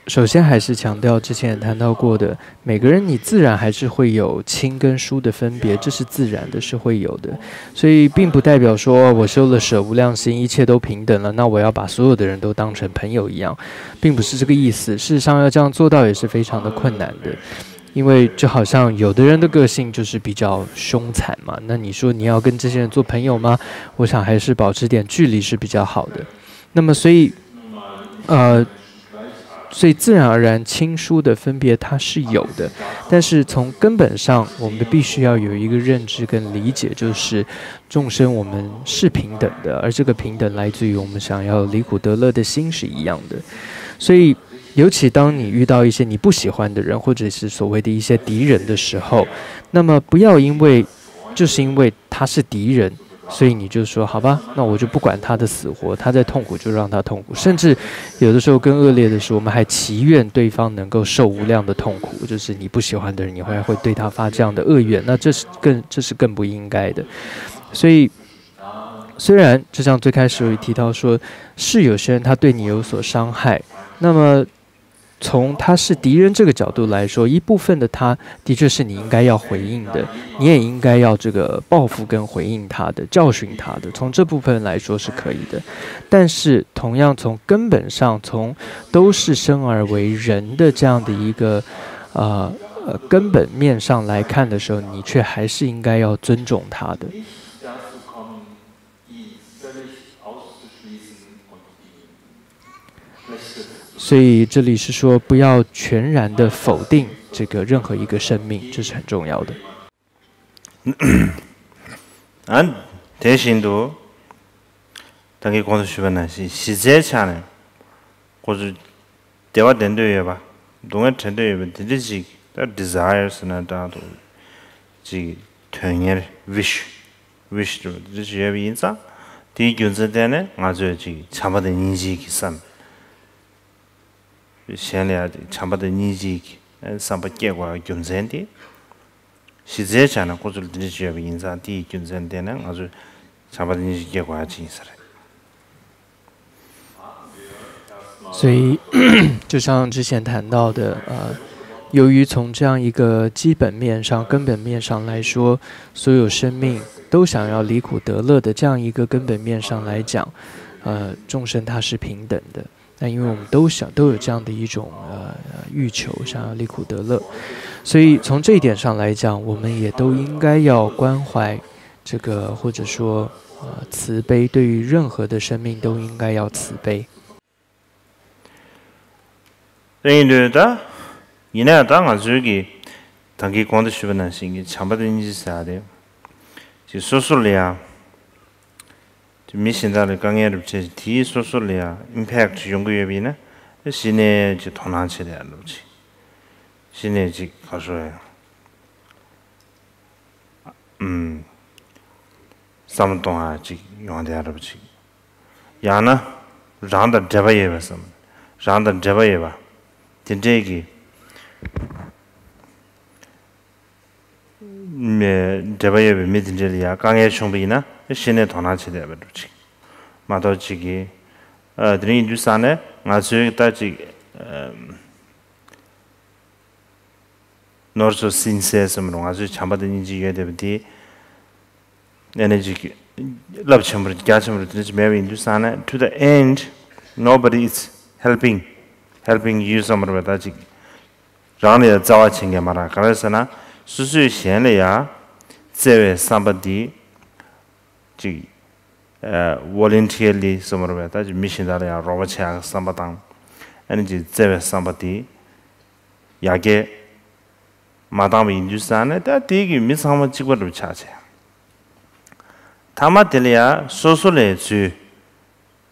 首先还是强调之前也谈到过的，每个人你自然还是会有亲跟疏的分别，这是自然的，是会有的。所以并不代表说我修了舍无量心，一切都平等了，那我要把所有的人都当成朋友一样，并不是这个意思。事实上，要这样做到也是非常的困难的。因为就好像有的人的个性就是比较凶残嘛，那你说你要跟这些人做朋友吗？我想还是保持点距离是比较好的。那么所以，呃，所以自然而然亲疏的分别它是有的，但是从根本上，我们必须要有一个认知跟理解，就是众生我们是平等的，而这个平等来自于我们想要离苦得乐的心是一样的。所以，尤其当你遇到一些你不喜欢的人，或者是所谓的一些敌人的时候，那么不要因为，就是因为他是敌人，所以你就说好吧，那我就不管他的死活，他在痛苦就让他痛苦。甚至有的时候更恶劣的是，我们还祈愿对方能够受无量的痛苦，就是你不喜欢的人，你会会对他发这样的恶愿，那这是更这是更不应该的。所以，虽然就像最开始有提到说，是有些人他对你有所伤害，那么从他是敌人这个角度来说，一部分的他的确是你应该要回应的，你也应该要这个报复跟回应他的，教训他的。从这部分来说是可以的，但是同样从根本上，从都是生而为人的这样的一个呃呃根本面上来看的时候，你却还是应该要尊重他的。所以这里是说不要全然的否定这个任何一个生命，这是很重要的。ཨ་དེ་བཞིན་དུ་ད་གིན་གོང་དུ་ཞུས་པ་ནང་བཞིན་གཞི་རྩའི་ཆ་ནས་ཁོ་ཚོ་བདེ་བ་བདེ་འདོད་ཡོད་པ། སྡུག་བསྔལ་བྲལ་འདོད་ཡོད་པ་དེ་འདྲ་ཅིག་ད་desire ཟེར་ན་འདྲ་འདུག་ཅིག་དོན་གཉེར་wish wish དེ་འདྲ་ཅིག་ཡོད་པ་ཡིན་ཙང་དེའི་རྒྱུ་མཚན་བརྟེན་ནས་ང་ཚོས་ཅིག་བྱམས་པ་དང་སྙིང་རྗེ་གི་བསམ། གཞན་ལ་ཡང་བྱམས་པ་དང་སྙིང་རྗེ་གི་བསམ་པ་སྐྱེ་དགོས་པའི་རྒྱུ་མཚན་དེ། གཞི་རྩའི་ཆ་ནས་ཁོ་ཚོ་ལ་འདི་འདྲ་བྱས་པ་ཡིན་ཙང་དེའི་རྒྱུ་མཚན་བརྟེན་ནས་ང་ཚོས་བྱམས་པ་དང་སྙིང་རྗེ་ཡོད་དགོས་ཡ་ཅིག་ཡིན་ས་རེད། 所以，就像之前谈到的，呃，由于从这样一个基本面上、根本面上来说，所有生命都想要离苦得乐的这样一个根本面上来讲，呃，众生它是平等的。那因为我们都想都有这样的一种呃欲求，想要离苦得乐，所以从这一点上来讲，我们也都应该要关怀这个，或者说呃慈悲，对于任何的生命都应该要慈悲。 དེ་ཡིན་དུས་ད་ཡིན་ན་ཡང་ད་ང་ཚོའི་གི་ད་གིན་གོང་དུ་ཞུས་པ་ནང་བཞིན་གྱི་བྱམས་པ་དང་སྙིང་རྗེ་ཟེར་ཡ་དེ་ཅིག་སོ་སོ་ལ་ཡང་ཅིག་མི་གཞན་དག་ལ་དཀའ་ངལ་རུ་འཕྲད་ཅིག་དེའི་སོ་སོ་ལ་ཡང་impact་ཡོང་གི་ཡོད་པ་ཡིན་ན་གཞི་ནས་ཅིག་དོ་སྣང་བྱེད་ཡ་རུ་ཅིག་གཞི་ནས་ཅིག་ག་རེ་ཟེར་ཡ། ཨུམ། བསམ་བློ་གཏོང་ཡ་ཅིག་ཡོང་བསྡད་ཡ་འདྲ་པོ་ཅིག་ཡང་ན་རང་དང་འབྲེལ་བ་ཡོད་པ་བསམ། རང་དང་འབྲེལ་བ་ཡོད་པ། དེ་འདྲས་ཀྱི་མི་འབྲེལ་བ་ཡོད་པའི་མི་དེ་འདྲས་ལ་ཡང་དཀའ་ངལ་བྱུང་བ་ཡིན་ན་གཞི་ནས་དོ་སྣང་བྱེད་བསྡད་པ་འདྲ་པོ་ཅིག་མ་གཏོགས་ཅིག་གི་ཨ་དེ་རིང་ཡིན་དུས་ཙང་ནས་ང་ཚོའི་ད་ཅིག་ཨ། ནོར་སོ་སིན་སེ་སམ་རུང་ང་ཚོས་བྱམས་པ་དང་སྙིང་རྗེ་ཡོད་བསྡད་པ་དེ། ཨ་ནི་ཅིག་རླབས་ཆེན་པོ་རྒྱ་ཆེན་པོ་དེ་འདྲ་ཅིག་མེད་པ་ཡིན་དུས་ཙང་ནས་to the end nobody is helping helping you སམ་རུང་བ་ད་ཅིག་རང་ལ་ཡང་བརྩེ་བ་བྱེད་མཁན་མ་རག་ག་རེ་ཟེར་ན་སོ་སོས་གཞན་ལ་ཡང་བརྩེ་བའི་བསམ་པ་དེ་ཅིག་ཨ་voluntarily སམ་རུང་བ་ད་ཅིག་མི་གཞན་དག་ལ་ཡང་རོགས་པ་བྱེད་ཡག་བསམ་པ་དང་ཨ་ནི་ཅིག་བརྩེ་བའི་བསམ་པ་དེ། ཡར་རྒྱས་མ་བཏང་བ་ཡིན་དུས་ཙང་ནས་ད་དེ་གི་མི་ཚང་མ་གཅིག་པ་འདྲ་པོ་ཆགས་བྱས། ཐ་མ་དེ་ལ་ཡང་སོ་སོ་ལས་ཚུལ་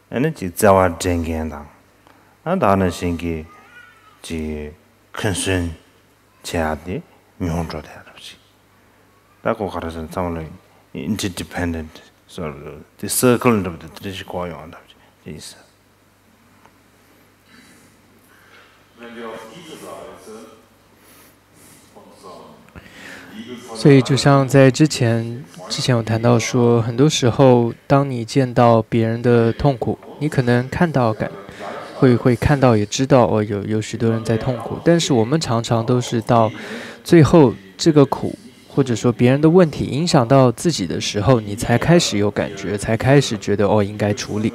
ཨ་ནི་ཅིག་བརྩེ་བ་འདྲེན་མཁན་དང་ཨ་ད་ནང་བཞིན་གྱི་ཅིག་ འཁོན་སྲུང་བྱེད་ཡག་དེ་ཉུང་འགྲོ་བསྡད་ཡག་འདྲ་པོ་ཅིག་ད་ཁོ་ག་རེ་ཟེར་ན་ཚང་མ་ལ་interdependent sort of དེ་circle འདྲ་པོ་དེ་དེ་འདྲ་ཞིག་གོ་ཡོང་འདྲ་པོ་ཅིག་དེ་ཡིན་ས། 所以，就像在之前，之前我谈到说，很多时候，当你见到别人的痛苦，你可能看到感会会看到也知道，哦，有有许多人在痛苦，但是我们常常都是到最后这个苦，或者说别人的问题影响到自己的时候，你才开始有感觉，才开始觉得哦应该处理。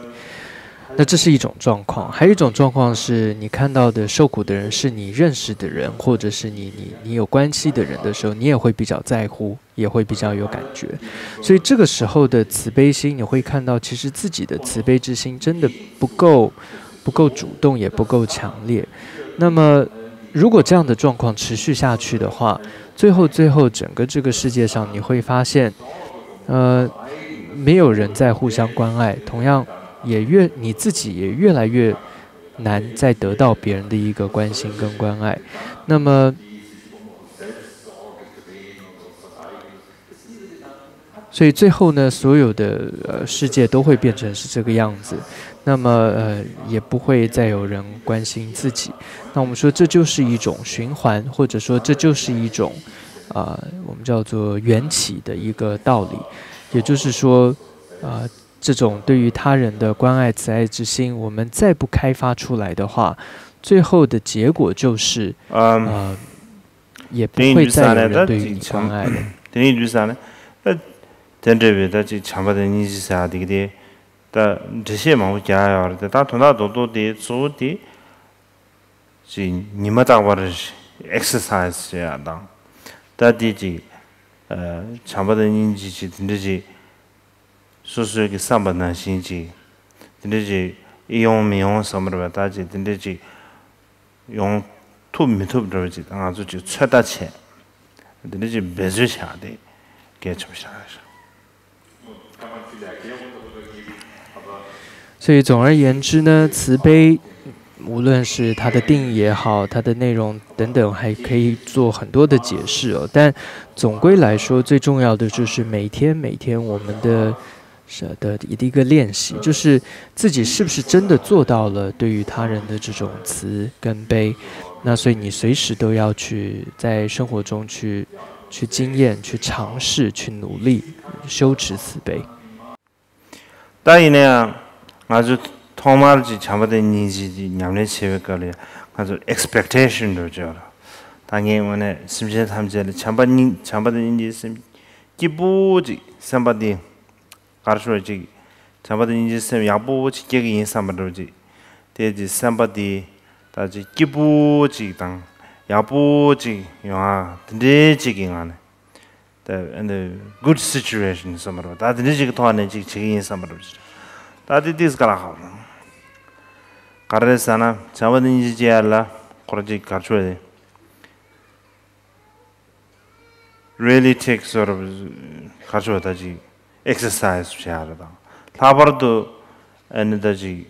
那这是一种状况，还有一种状况是你看到的受苦的人是你认识的人，或者是你你你有关系的人的时候，你也会比较在乎，也会比较有感觉。所以这个时候的慈悲心，你会看到其实自己的慈悲之心真的不够不够主动，也不够强烈。那么如果这样的状况持续下去的话，最后最后整个这个世界上你会发现，呃，没有人在互相关爱，同样也越你自己也越来越难再得到别人的一个关心跟关爱。那么，所以最后呢，所有的呃世界都会变成是这个样子。那么呃，也不会再有人关心自己。那我们说这就是一种循环，或者说这就是一种啊、我们叫做缘起的一个道理。也就是说，啊、这种对于他人的关爱、慈爱之心，我们再不开发出来的话，最后的结果就是，呃，也不会再有人对于你关爱了。 དེ་ནས་འདུག་ས་ནས་ད་དེ་འདྲ་བའི་ད་ཅིག་བྱམས་པ་དང་སྙིང་རྗེ་ཟེར་ཡག་དེ་གི་དེ་ད་འགྲེལ་བཤད་མང་པོ་རྒྱག་ཡོད་རེད་དེ། ད་དོན་དག་རྡོག་རྡོག་དེ་གཙོ་བོ་དེ་ཅིག་ཉི་མ་རྟག་པར་exercise་བྱེད་ཡག་དང་། ད་དེ་ཅིག་བྱམས་པ་དང་སྙིང་རྗེ་ཅིག་དེ་འདྲ་ཅིག་སོ་སོའི་གི་བསམ་པ་ནང་བཞིན་ཅིག་དེ་འདྲ་ཅིག་ཨེ་ཡོང་མི་ཡོང་བསམ་པ་རེད་པ། ད་ཅིག་དེ་འདྲ་ཅིག་ཡོང་ཐུབ་མི་ཐུབ་འདྲ་བ་ཅིག་ད་ང་ཚོ་ཅིག་ཚོད་ལྟ་བྱས། དེ་འདྲ་ཅིག་འབད་རྩོལ་བྱ་དེ་གལ་ཆེན་པོ་ཆགས་ཀྱི་རེད། 所以总而言之呢，慈悲，无论是它的定义也好，它的内容等等，还可以做很多的解释哦。但总归来说，最重要的就是每天每天我们的是的一个练习，就是自己是不是真的做到了对于他人的这种慈跟悲。那所以你随时都要去在生活中去去经验、去尝试、去努力修持慈悲。 ད་ཡིན་ན་ཡང་ང་ཚོས་ཐོག་མར་ཅིག་བྱམས་པ་དང་སྙིང་རྗེ་ཅིག་ཉམས་ལེན་བྱེད་པའི་སྐབས་ལ་ང་ཚོར་expectation་འགྲོ་བཅོས་ར། ད་ངས་དངོས་གནས་སེམས་ཅན་ཐམས་ཅད་ལ་བྱམས་པ་སྙིང་བྱམས་པ་དང་སྙིང་རྗེའི་སེམས་སྐྱིད་པོ་ཅིག་སེམས་པ་དེ་གར་ཤོར་ཅིག་བྱམས་པ་དང་སྙིང་རྗེའི་སེམས་ཡག་པོ་ཅིག་སྐྱེ་གི་ཡིན་བསམ་པ་འགྲོ་ཅིག་དེ་ཅིག་སེམས་པ་དེ་ད་ཅིག་སྐྱིད་པོ་ཅིག་དང་ཡག་པོ་ཅིག་ཡོང་ཨ་དེ་འདྲའི་ཅིག་གི་ངང་ནས། The and the good situation་བསམ་པ་རེད། ད་དེ་འདྲ་ཞིག་གི་ཐོག་ནས་ཅིག་བྱེད་ཀྱི་ཡིན་བསམ་པ་རེད། ད་དེ་ཏིས་ག་ལ་ཧ་ག་རེ་ཟེར་ན་བྱམས་པ་དང་སྙིང་རྗེ་ཅེས་ཡ་ལ་ཁོ་ར་ཅིག་གར་ཆོད་དེ་really take sort of་གར་ཆོད་ད་ཅིག་exercise་བྱེད་ཡ་རེད། དང་ལྷག་པར་དུ་ཨ་ནི་ད་ཅིག་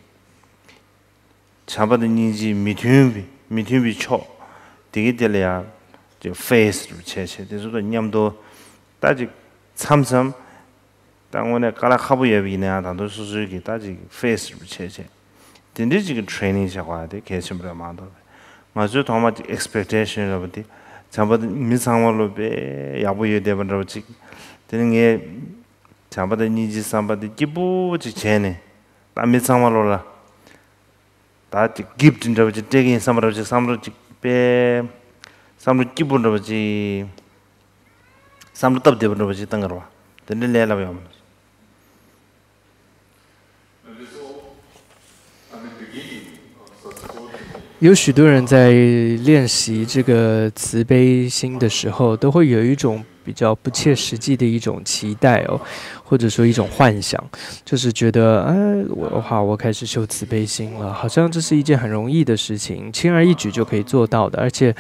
བྱམས་པ་དང་སྙིང་རྗེའི་མི་མཐུན་པའི་མི་མཐུན་པའི་ཕྱོགས་དེ་གའི་དེ་ལ་ཡང་ཅིག་face་རུ་བྱས་བྱས་དེ་ཚོ་དང་མཉམ་དུ་ད་ཅིག་མཚམས་མཚམས་ད་དངོས་གནས་དཀའ་ལས་ཁག་པོ་ཡོད་པ་ཡིན་ན་ཡང་ད་དུང་སོ་སོའི་གི་ད་ཅིག་face་རུ་བྱས་བྱས་དེ་འདྲའི་ཅིག་གི་training་བྱེད་དགོས་ཡ་དེ་གལ་ཆེན་པོ་རེད་མ་གཏོགས་ང་ཚོའི་ཐོག་མ་ཅིག་expectation་རེད་པ་དེ་བྱམས་པ་དེ་མི་ཚང་མ་ལོ་དཔེ་ཡག་པོ་ཡོད་བསྡད་པ་འདྲ་བོ་ཅིག་དེ་ནི་ངས་བྱམས་པ་དང་སྙིང་རྗེ་བསམ་པ་དེ་སྐྱིད་པོ་ཅིག་བྱས་ནས་ད་མི་ཚང་མ་ལོ་ལ། ད་ཅིག་gift་འདྲ་བ་ཅིག་སྤྲད་ཀྱི་ཡིན་བསམ་པ་འདྲ་བ་ཅིག་བསམ་བློ་ཅིག་དཔེ་བསམ་བློ་སྐྱིད་པོ་འདྲ་བ་ཅིག་བསམ་བློ་སྟབས་བདེ་པོ་འདྲ་བ་ཅིག་བཏང་གི་རེད་བ། དེ་འདྲ་ལས་སླ་པོ་ཡོད་མ་རེད། 有许多人在练习这个慈悲心的时候，都会有一种比较不切实际的一种期待哦，或者说一种幻想，就是觉得，哎，我的话，我开始修慈悲心了，好像这是一件很容易的事情，轻而易举就可以做到的，而且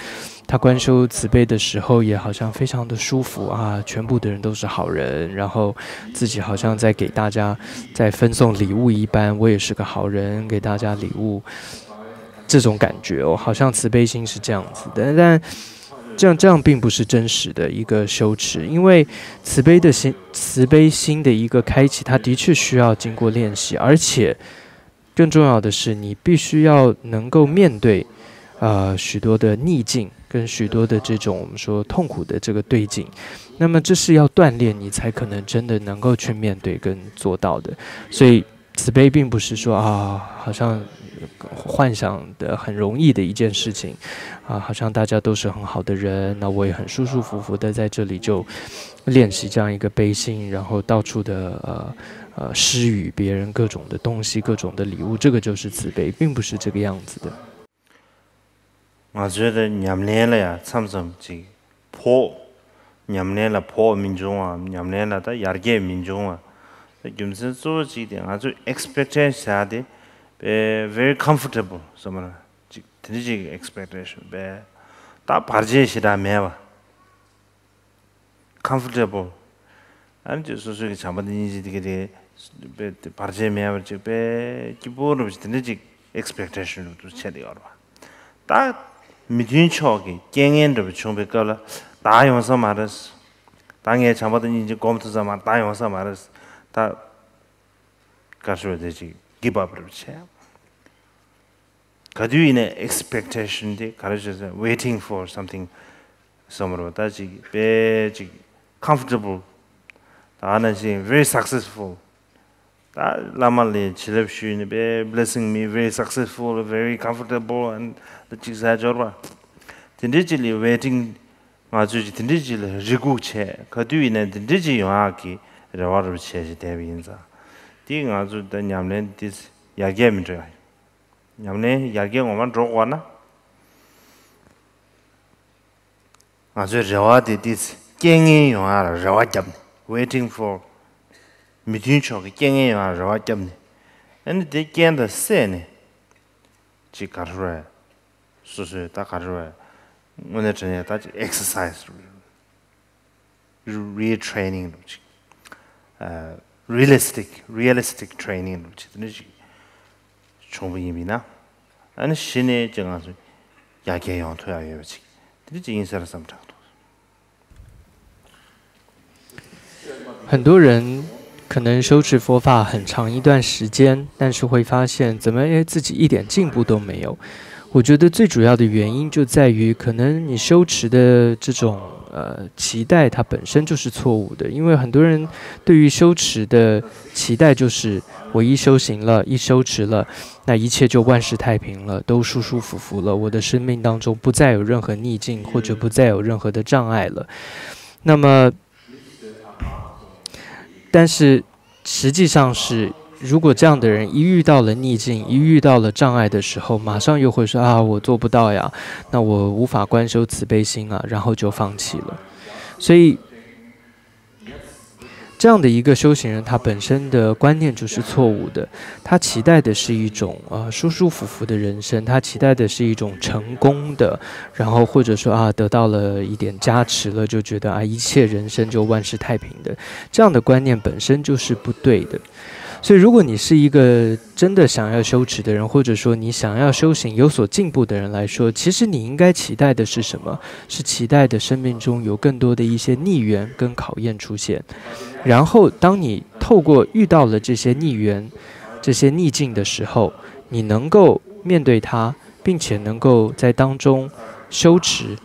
他观修慈悲的时候也好像非常的舒服啊，全部的人都是好人，然后自己好像在给大家在分送礼物一般，我也是个好人，给大家礼物。这种感觉哦，好像慈悲心是这样子的，但这样这样并不是真实的一个羞耻，因为慈悲的心，慈悲心的一个开启，它的确需要经过练习，而且更重要的是，你必须要能够面对呃许多的逆境跟许多的这种我们说痛苦的这个对境，那么这是要锻炼你才可能真的能够去面对跟做到的，所以。慈悲并不是说啊，好像幻想的很容易的一件事情，啊，好像大家都是很好的人，那我也很舒舒服服的在这里就练习这样一个悲心，然后到处的呃呃施予别人各种的东西、各种的礼物，这个就是慈悲，并不是这个样子的。ང་ཚོའི་ད་ཉམས་ལེན་ལ་ཡང་མཚམས་མཚམས་ཅིག་ཕོག་ཉམས་ལེན་ལ་ཕོག་མི་འབྱུང་བ། ཉམས་ལེན་ལ་ད་ཡར་རྒྱས་མི་འབྱུང་བ། ད་རྒྱུ་མཚན་གཙོ་བོ་གཅིག་དེ་ང་ཚོས་expectation་བྱ་དེ་very comfortable་བསམ་ར་ཅིག་དེ་འདྲ་ཅིག་expectation་བས་ད་བར་ཆད་ཞེ་དྲག་མེད་པ། comfortable། ཨ་ནི་ཅིག་སོ་སོའི་གི་བྱམས་པ་དང་སྙིང་རྗེ་དེ་ག་དེ་བར་ཆད་མེད་པར་ཅིག་དཔེ་སྐྱིད་པོ་འདྲ་པོ་ཅིག་དེ་འདྲ་ཅིག་expectation་འདྲ་པོ་བྱས་ཏེ་ཡོད་རེད་པ། ད་མི་མཐུན་ཕྱོགས་ཀྱི་རྐྱེན་ངན་འདྲ་པོ་བྱུང་བའི་སྐབས་ལ་ད་ཡོང་ས་མ་རེད། ད་ངས་བྱམས་པ་དང་སྙིང་རྗེ་སྒོམ་ཐུབ་ས་མ་རེད། ད་ཡོང་ས་མ་རེད། ད་ག་རེ་ཞུ་དགོས་རེད། དེ་ཅིག་give up་འདྲ་པོ་བྱས། ག་དུས་ཡིན་ནའི་expectation་དེ་ག་རེ་ཞུ་ཟེར། waiting for something་བསམ་རོགས། ད་ཅིག་དཔེ་ཅིག་comfortable། ད་ནང་བཞིན་very successful། ད་བླ་མ་ལ་བྱིན་རླབས་ཞུས་ནས་དཔེ་blessing me, very successful, very comfortable and ད་ཅིག་ཟེར་འབྱོར་པ། དེ་འདྲའི་ཅིག་ལ་waiting། ང་ཚོས་ཅིག་དེ་འདྲའི་ཅིག་ལ་རེ་སྒུག་བྱས། ག་དུས་ཡིན་ནའི་དེ་འདྲའི་ཅིག་ཡོང་ཡག་གི་རེ་བ་རེ་བ་བྱས་ཅིག་བསྡད་པ་ཡིན་ཙང་། དེ་ང་ཚོ་ད་ཉམས་ལེན་དེ་ཡར་རྒྱས་མི་འགྲོ་ཡ། ཉམས་ལེན་ཡར་རྒྱས་ངོ་མ་འགྲོ་དགོས་ན། ང་ཚོའི་རེ་བ་དེ་དེ་རྐྱེན་ངན་ཡོང་ཡ་ལ་རེ་བ་བརྒྱབ་ནས། waiting for། མི་མཐུན་ཕྱོགས་ཀྱི་རྐྱེན་ངན་ཡོང་ཡ་ལ་རེ་བ་བརྒྱབ་ནས། ཨ་ནི་དེ་རྐྱེན་དང་བསྲེས་ནས་ཅིག་ག་རེ་རེད། སོ་སོའི་ད་ག་རེ་རེད། དངོས་གནས་དྲང་གནས་ད་ཅིག་exercise། retraining་འདྲ་པོ་ཅིག realistic realistic training་འདྲ་པོ་ཅིག་དེ་འདྲ་ཅིག་བྱུང་བ་ཡིན་པ་ཡིན་ན། ཨ་ནི་གཞི་ནས་ཅིག་ང་ཚོ་ཡར་རྒྱས་ཡོང་ཐུབ་ཡ་ཡོད་པ་ཅིག་དེ་འདྲ་ཅིག་ཡིན་ས་རེད་བསམ་དྲན་འདུག很多人可能修持佛法很长一段时间，但是会发现怎么，哎，自己一点进步都没有。我觉得最主要的原因就在于，可能你修持的这种呃期待，它本身就是错误的。因为很多人对于修持的期待，就是我一修行了，一修持了，那一切就万事太平了，都舒舒服服了，我的生命当中不再有任何逆境，或者不再有任何的障碍了。那么，但是实际上是，如果这样的人一遇到了逆境，一遇到了障碍的时候，马上又会说啊，我做不到呀，那我无法观修慈悲心啊，然后就放弃了。所以，这样的一个修行人，他本身的观念就是错误的。他期待的是一种呃舒舒服服的人生，他期待的是一种成功的，然后或者说啊得到了一点加持了，就觉得啊一切人生就万事太平的，这样的观念本身就是不对的。所以，如果你是一个真的想要修持的人，或者说你想要修行有所进步的人来说，其实你应该期待的是什么？是期待的生命中有更多的一些逆缘跟考验出现。然后，当你透过遇到了这些逆缘、这些逆境的时候，你能够面对它，并且能够在当中修持，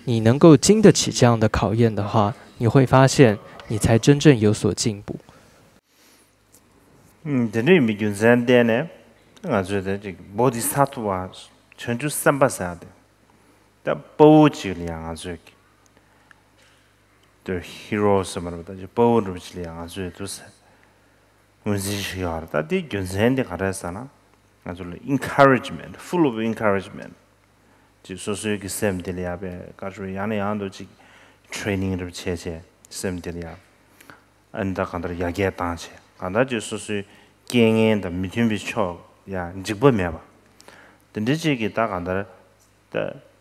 你能够经得起这样的考验的话，你会发现你才真正有所进步。དེ་འདྲ་ཡིན་པའི་རྒྱུ་མཚན་བརྟེན་ནས་ང་ཚོས་ད་ཅིག་བོ་དྷི་སཏྭ་བ་བྱང་ཆུབ་སེམས་དཔའ་ཟེར་ཡ་དེ། ད་དཔའ་བོ་ཅིག་ལ་ཡང་ང་ཚོས་ཀྱི་དེ་ཧི་རོ་ཟེར་མ་རེད་པ། ད་ཅིག་དཔའ་བོ་འདྲ་པོ་ཅིག་ལ་ཡང་ང་ཚོས་དུ་ཟེར་ངོས་འཛིན་ཞིག་ཡོད་རེད། ད་དེའི་རྒྱུ་མཚན་དེ་ག་རེ་ཟེར་ན། ང་ཚོ་ལ་encouragement, full of encouragement། ཅིག་སོ་སོའི་གི་སེམས་དེ་ལ་ཡ་པའི་བཀའ་ཤོད་ཡང་ནས་ཡང་དུ་ཅིག་training་རབ་བྱས་བྱས་སེམས་དེ་ལ་ཡ། ཨ་ནི་ད་གང་ལྟར་ཡར་རྒྱས་བཏང་བྱས་གང་ལྟར་ཅིག་སོ་སོའི་རྐྱེན་ངན་དང་མི་མཐུན་པའི་ཕྱོགས་ཡ་འཇིགས་པ་མེད་པ། དེ་འདྲ་ཅིག་གི་ད་གང་ལྟར་ད་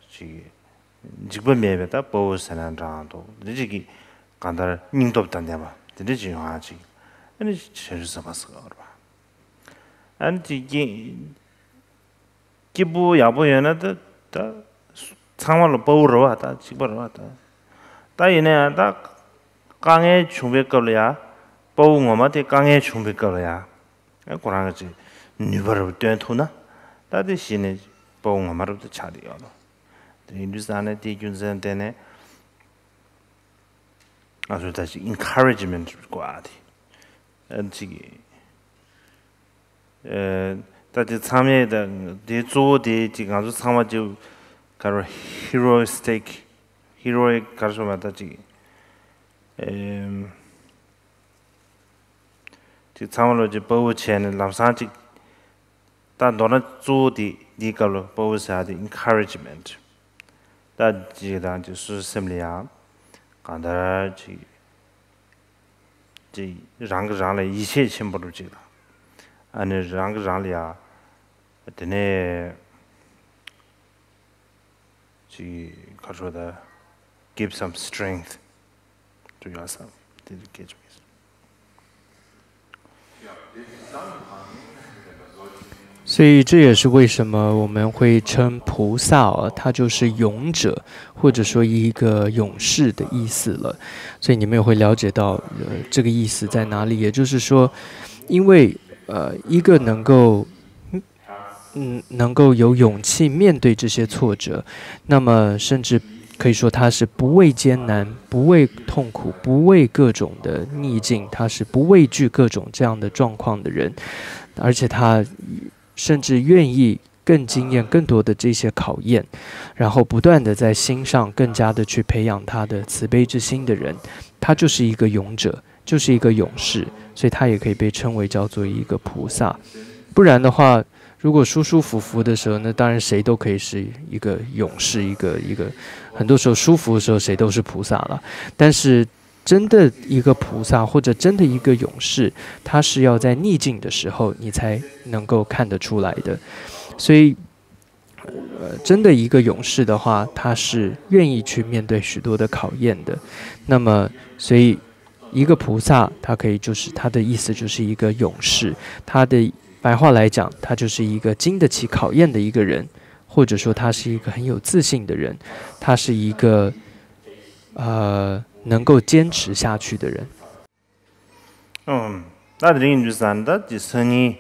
ཅིག་འཇིགས་པ་མེད་པའི་ད་དཔའ་བོ་ཟེར་ན་འདྲ་འདུག་དེ་འདྲ་ཅིག་གི་གང་ལྟར་སྙིང་སྟོབས་དང་ལྡན་པ་དེ་འདྲ་ཅིག་ཡོང་ཡ་ཅིག་ཨ་ནི་བྱང་ཆུབ་སེམས་དཔའ་ཟེར་བ་རེད་པ། ཨ་ནི་དེ་རྐྱེན། སྐྱིད་པོ་ཡག་པོ་ཡོད་ན་ད་ད་ཚང་མ་ལ་དཔའ་བོ་རེད་བ། ད་གཅིག་པ་རེད་བ། ད་ད་ཡིན་ན་ཡང་ད་དཀའ་ངལ་བྱུང་བའི་སྐབས་ལ་ཡ་དཔའ་བོ་ངོ་མ་དེ་དཀའ་ངལ་བྱུང་བའི་སྐབས་ལ་ཡ་ཁོ་རང་གི་ཅིག་ནུས་པ་རབ་སྟོན་ཐུབ་ན་ད་དེ་གཞི་ནས་དཔའ་བོ་ངོ་མ་རབ་ཏུ་ཆགས་བསྡད་ཡོད་ལོ། དེ་ཡིན་དུས་ཙང་ནས་དེའི་རྒྱུ་མཚན་དེ་ནས་ང་ཚོས་ད་ཅིག་ཨིན་ཁ་རེ་ཇི་མེན་ཊི་དགོས་ཨ། དེ་ཨ་ཅིག་ཨེ། ད་དེ་ཚང་མས་ད་དེ་གཙོ་བོ་དེ་ཅིག་ང་ཚོ་ཚང་མ་ཅིག་ག་རེ་ཧི་རོ་སི་ཊིག་ཧི་རོ་ཡིག་ག་རེ་ཟེར་བ་ད་ཅིག་ཨེ། ཅིག་ཚང་མ་ལོ་ཅིག་དཔའ་བོ་བྱས་ནས་ལམ་སང་ཅིག་ད་མདོར་ན་གཙོ་བོ་དེ་འདིའི་སྐབས་ལ་དཔའ་བོ་ཟེར་ཡ་དེ་ཨིན་ཁ་རེ་ཇི་མེན་ཊི། ད་ཅིག་དང་ཅིག་སོ་སོའི་སེམས་ལ་ཡང་གང་ལྟར་ཅིག་ཅིག་རང་གིས་རང་ལ་ཡིད་ཆེས་ཆེན་པོ་རུ་ཅིག་དང་། ཨ་ནི་རང་གིས་རང་ལ་ཡ་དེ་ནས་ཅིག་ཁ་ཕྱོགས་ད་give some strength to yourself. དེ་གལ་ཆེན་པོ་ཡིན། 所以这也是为什么我们会称菩萨哦，他就是勇者，或者说一个勇士的意思了。所以你们也会了解到，呃，这个意思在哪里。也就是说，因为呃，一个能够，嗯，能够有勇气面对这些挫折，那么甚至可以说他是不畏艰难、不畏痛苦、不畏各种的逆境，他是不畏惧各种这样的状况的人，而且他甚至愿意更经验更多的这些考验，然后不断的在心上更加的去培养他的慈悲之心的人，他就是一个勇者，就是一个勇士，所以他也可以被称为叫做一个菩萨。不然的话，如果舒舒服服的时候，那当然谁都可以是一个勇士，一个一个，很多时候舒服的时候谁都是菩萨了。但是真的一个菩萨或者真的一个勇士，他是要在逆境的时候你才能够看得出来的。所以，呃，真的一个勇士的话，他是愿意去面对许多的考验的。那么，所以一个菩萨，他可以就是他的意思就是一个勇士，他的白话来讲，他就是一个经得起考验的一个人，或者说他是一个很有自信的人，他是一个呃能够坚持下去的人。 ད་དེ་རིང་འདུག་ས་ད་དེ་སང་ཉིན་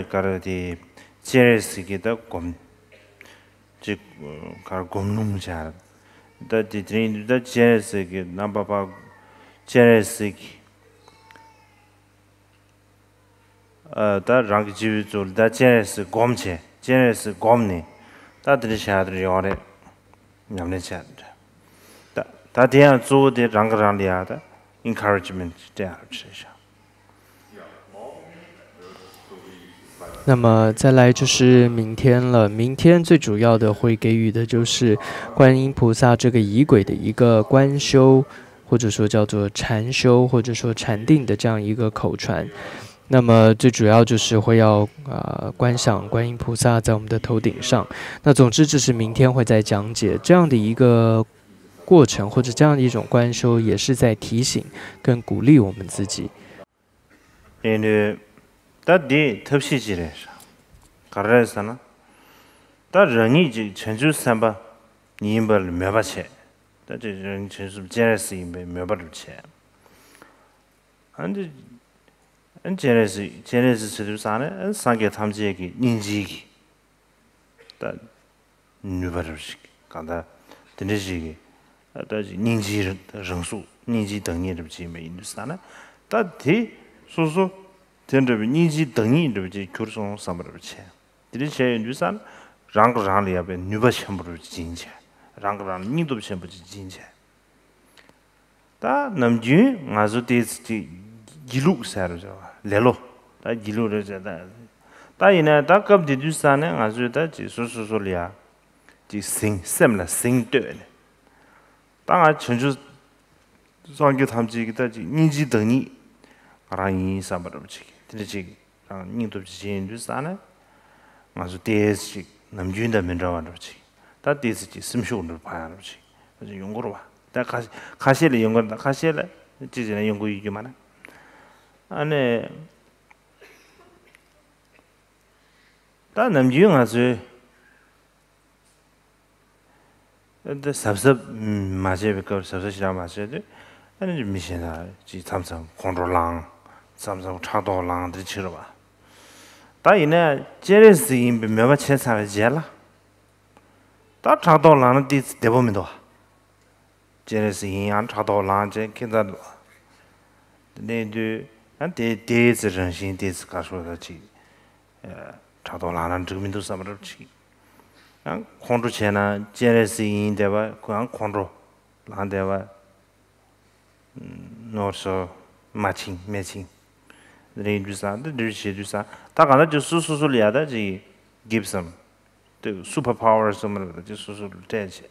ག་རེ་དེ་སྤྱན་རས་གཟིགས་ཀྱི་ད་སྒོམ་ཅིག་ག་རེ་སྒོམ་ལུང་བྱ། ད་དེ་དེ་རིང་འདུག་ད་སྤྱན་རས་གཟིགས་ཀྱི་རྣམ་པར་དཔག་སྤྱན་རས་གཟིགས་ཀྱི་ད་རང་གི་སྤྱི་བོའི་གཙུག་ལ་ད་སྤྱན་རས་གཟིགས་སྒོམ་བྱས། སྤྱན་རས་གཟིགས་སྒོམ་ནས་ད་དེ་འདྲ་བྱ་དེ་ཡོང་རེད། ཉམས་ལེན་བྱས་ད། ད་དེ་ཡང་གཙོ་བོ་དེ་རང་གི་རང་ལ་ཡ་ད་ཨིན་ཁ་རེ་ཇི་མེན་ཊི་སྤྲད་ཡག་བྱས་ཤག那么再来就是明天了，明天最主要的会给予的就是观音菩萨这个仪轨的一个观修，或者说叫做禅修，或者说禅定的这样一个口传。那么最主要就是会要呃观想观音菩萨在我们的头顶上。那总之这是明天会再讲解这样的一个过程，或者这样的一种观修，也是在提醒跟鼓励我们自己。 ཨེ་ནི། ད་འདི་ཐབས་ཤེས་ཅིག་རེད། ག་རེ་རེད་ཟེར་ན། ད་རང་ཉིད་ཀྱི་བྱང་ཆུབ་སེམས་དཔའ་ཡིན་པ་ལ་མོས་པ་བྱས། ད་དེ་རང་ཉིད་བྱང་ཆུབ་སྤྱན་རས་གཟིགས་ཡིན་པའི་མོས་པ་རུ་བྱས། ཨ་འདི། ཨ་སྤྱན་རས་གཟིགས་སྤྱན་རས་གཟིགས་ཟེར་དུས་ཙང་ནས་ཨ་སངས་རྒྱས་ཐམས་ཅད་ཀྱི་སྙིང་རྗེ་གི། ད། ནུས་པ་རབ་ཞིག་གང་ལྟར་དེ་འདྲ་ཞིག་གི་ད་ཅིག་སྙིང་རྗེའི་རང་གཟུགས་སྙིང་རྗེའི་བདག་ཉིད་རབ་ཅིག་ཡིན་པ་ཡིན་དུས་ཙང་ན་ད་དེ་སོ་སོ་དེ་འདྲ་བའི་སྙིང་རྗེའི་བདག་ཉིད་རབ་ཅིག་གྱུར་སོང་བསམ་པ་རབ་བྱས། དེ་འདྲ་བྱས་ཡོང་དུས་ཙང་ན་རང་གིས་རང་ལ་ཡ་བའི་ནུས་པ་ཆེན་པོ་རབ་ཅིག་སྦྱིན་བྱས། རང་གིས་རང་ལ་སྙིང་སྟོབས་ཆེན་པོ་ཅིག་སྦྱིན་བྱས། ད་ནམ་རྒྱུན་ང་ཚོ་དེ་ཅིག་སྒྱིད་ལུག་ཟེར་རོ་ལེ་ལོ། ད་སྒྱིད་ལུག་རེད་ཟེར་ད། ད་ཡིན་ན་ད་སྐབས་དེ་དུས་ཙང་ནས་ང་ཚོས་ད་ཅིག་སོ་སོ་སོ་ལ་ཡ་ཅིག་ཟིང་སེམས་ལ་ཟིང་གཏོད་ནས། ད་ང་བྱང་ཆུབ་སངས་རྒྱས་ཐམས་ཅད་ཀྱི་ད་ཅིག་སྙིང་རྗེའི་བདག་ཉིད་ང་རང་ཡིན་བསམ་པ་འདྲ་པོ་ཅིག་དེ་འདྲ་ཅིག་རང་སྙིང་སྟོབས་ཅིག་བྱེད་ཡོང་དུས་ཙང་ནས་ང་ཚོ་ཏོག་ཙམ་ཅིག་ནམ་རྒྱུན་དང་མི་འདྲ་བ་འདྲ་པོ་ཅིག་ད་ཏོག་ཙམ་ཅིག་སེམས་ཤུགས་འདྲ་པོ་འཕར་ཡག་འདྲ་པོ་ཅིག་ང་ཚོ་ཡོང་གི་རེད་བ། ད་ཁ་ཁ་ཤས་ལ་ཡོང་གི་རེད། ད་ཁ་ཤས་ལ་ཅི་བྱས་ན་ཡོང་གི་ཡོད་རྒྱུ་མ་རེད། ཨ་ནི། ད་ནམ་རྒྱུན་ང་ཚོས་ད་གཟབ་གཟབ་མ་བྱས་པའི་སྐབས། གཟབ་གཟབ་ཞེ་དྲག་མ་བྱས་དུས། ཨ་ནི་མི་གཞན་དག་ཅིག་མཚམས་མཚམས་ཁོང་ཁྲོ་ལངས། མཚམས་མཚམས་ཕྲག་དོག་ལངས། དེ་འདྲ་བྱེད་རེད་པ། ད་ཡིན་ན་སྤྱན་རས་གཟིགས་ཡིན་པའི་མོས་པ་བྱས་ཚར་བའི་རྗེས་ལ། ད་ཕྲག་དོག་ལངས་ན་ཏོག་ཙམ་བདེ་པོ་མི་འདུག་པ། སྤྱན་རས་གཟིགས་ཡིན་ཡང་ཕྲག་དོག་ལངས་བྱས་ཁྱད་མཚར་འདུག་པ། དེ་ནས་དུས་ཨ་དེ་ཏོག་ཙམ་རང་བཞིན་ཏོག་ཙམ་དགའ་ཤོས་དང་ཅིག་ཕྲག་དོག་ལངས་ན་འགྲིག་མི་འདུག་བསམ་པ་འདྲ་པོ་ཅིག་ཡང་ཁོང་ཁྲོ་བྱས་ན་སྤྱན་རས་གཟིགས་ཡིན་བསྡད་པ། ཁོ་ཡང་ཁོང་ཁྲོ་ལངས་བསྡད་པ། ནོར་སོ་མ་ཆིང་མེ་ཆིང་རེད་དུས་ཙང་། འདི་འདྲ་བྱེད་དུས་ཙང་ད་གང་ལྟར་ཅིག་སོ་སོ་སོ་ལ་ཡ་ད་ཅིག་གིབ་སམ་དེ་སུ་པར་པ་ཝར་སོ་མ་རེད་པ། ཅིག་སོ་སོ་ལ་སྤྲད་བྱས་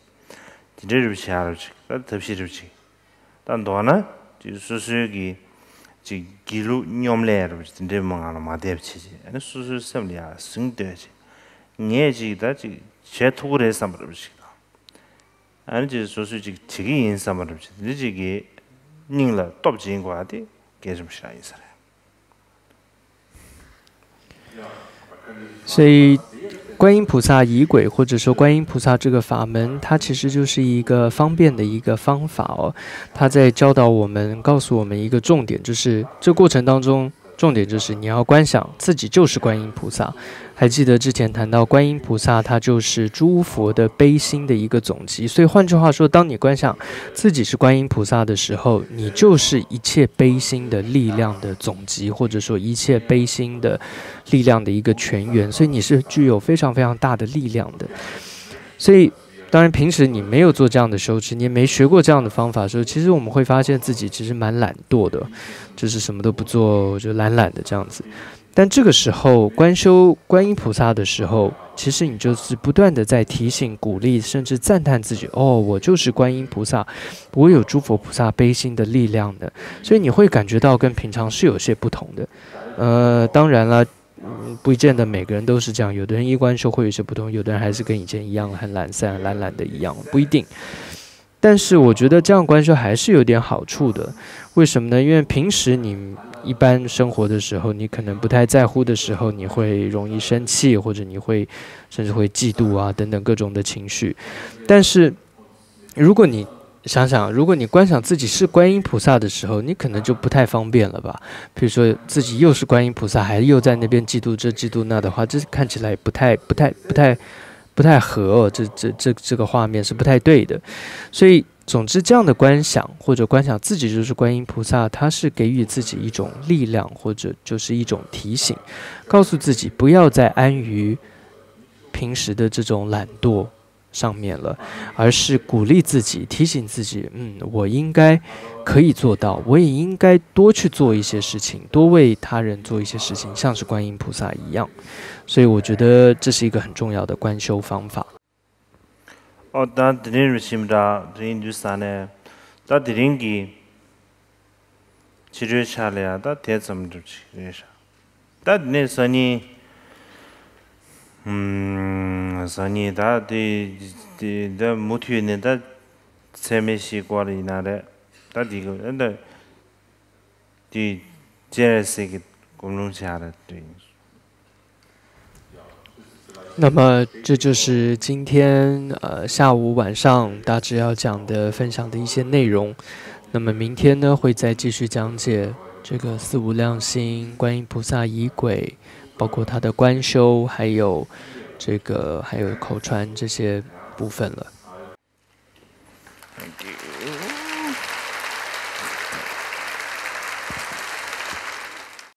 དེ་འདྲའི་རུ་བྱེད་ཡ་རུ་ཅིག་ད་ཐབས་ཤེས་རུ་ཅིག་ད་མདོར་ན་ཅིག་སོ་སོའི་གི་ཅིག་སྒྱིད་ལུག་སྙོམ་ལས་རུ་ཅིག་དེ་འདྲའི་མོ་ང་ལ་མ་བསྡད་པ་བྱེད་བྱས། ཨ་ནི་སོ་སོའི་སེམས་ལ་ཡ་ཟིང་གཏོད་བྱས། ངས་ཅིག་ད་ཅིག་བྱེད་ཐུབ་ཀྱི་རེད་བསམ་པ་རུ་ཅིག་དང་། ཨ་ནི་ཅིག་སོ་སོས་ཅིག་བྱེད་ཀྱི་ཡིན་བསམ་པ་འདྲ་པོ་ཅིག་འདི་ཅིག་གི་སྙིང་ལ་སྟོབས་སྦྱིན་དགོས་པ་དེ་གལ་ཆེན་པོ་ཞིག་ཡིན་ས་རེད། 所以，观音菩萨仪轨，或者说观音菩萨这个法门，它其实就是一个方便的一个方法哦。它在教导我们，告诉我们一个重点，就是这过程当中，重点就是你要观想自己就是观音菩萨。还记得之前谈到观音菩萨，它就是诸佛的悲心的一个总集。所以换句话说，当你观想自己是观音菩萨的时候，你就是一切悲心的力量的总集，或者说一切悲心的力量的一个泉源。所以你是具有非常非常大的力量的。所以。当然，平时你没有做这样的修持，你也没学过这样的方法的时候，其实我们会发现自己其实蛮懒惰的，就是什么都不做，就懒懒的这样子。但这个时候，观修观音菩萨的时候，其实你就是不断的在提醒、鼓励，甚至赞叹自己：哦，我就是观音菩萨，我有诸佛菩萨悲心的力量的，所以你会感觉到跟平常是有些不同的。呃，当然了。嗯，不见得每个人都是这样。有的人一观修会有些不同，有的人还是跟以前一样很懒散、懒懒的一样，不一定。但是我觉得这样观修还是有点好处的。为什么呢？因为平时你一般生活的时候，你可能不太在乎的时候，你会容易生气，或者你会甚至会嫉妒啊等等各种的情绪。但是如果你想想，如果你观想自己是观音菩萨的时候，你可能就不太方便了吧？比如说自己又是观音菩萨，还又在那边嫉妒这嫉妒那的话，这看起来不太不太不太不太合哦。这这这这个画面是不太对的。所以，总之，这样的观想或者观想自己就是观音菩萨，它是给予自己一种力量，或者就是一种提醒，告诉自己不要再安于平时的这种懒惰。上面了，而是鼓励自己、提醒自己，嗯，我应该可以做到，我也应该多去做一些事情，多为他人做一些事情，像是观音菩萨一样。所以我觉得这是一个很重要的观修方法。 ཨོ་ད་དེ་རིང་རུ་ཕྱིན་འདྲ་དེ་རིང་འདུག་ས་ནས་ད་དེ་རིང་གི་ཕྱི་དྲོའི་ཆ་ལ་ཡང་ད་དེ་ཙམ་འགྲུབ་ཅིག་རེད་ཤག་ད་དེ་ནས་སང་ཉིན་ཨུམ། སང་ཉིན་ད་དེ་དེ་ད་མུ་མཐུད་ནས་ད་ཚད་མེད་བཞིའི་སྐོར་ཡིན་ན་རེད། ད་དེ་གི་ད་དེ་སྤྱན་རས་གཟིགས་ཀྱི་སྒོམ་ལུང་བྱ་རེད་དེ། 那么这就是今天呃下午晚上大致要讲的分享的一些内容。那么明天呢会再继续讲解这个四无量心、观音菩萨仪轨，包括它的观修，还有这个还有口传这些部分了。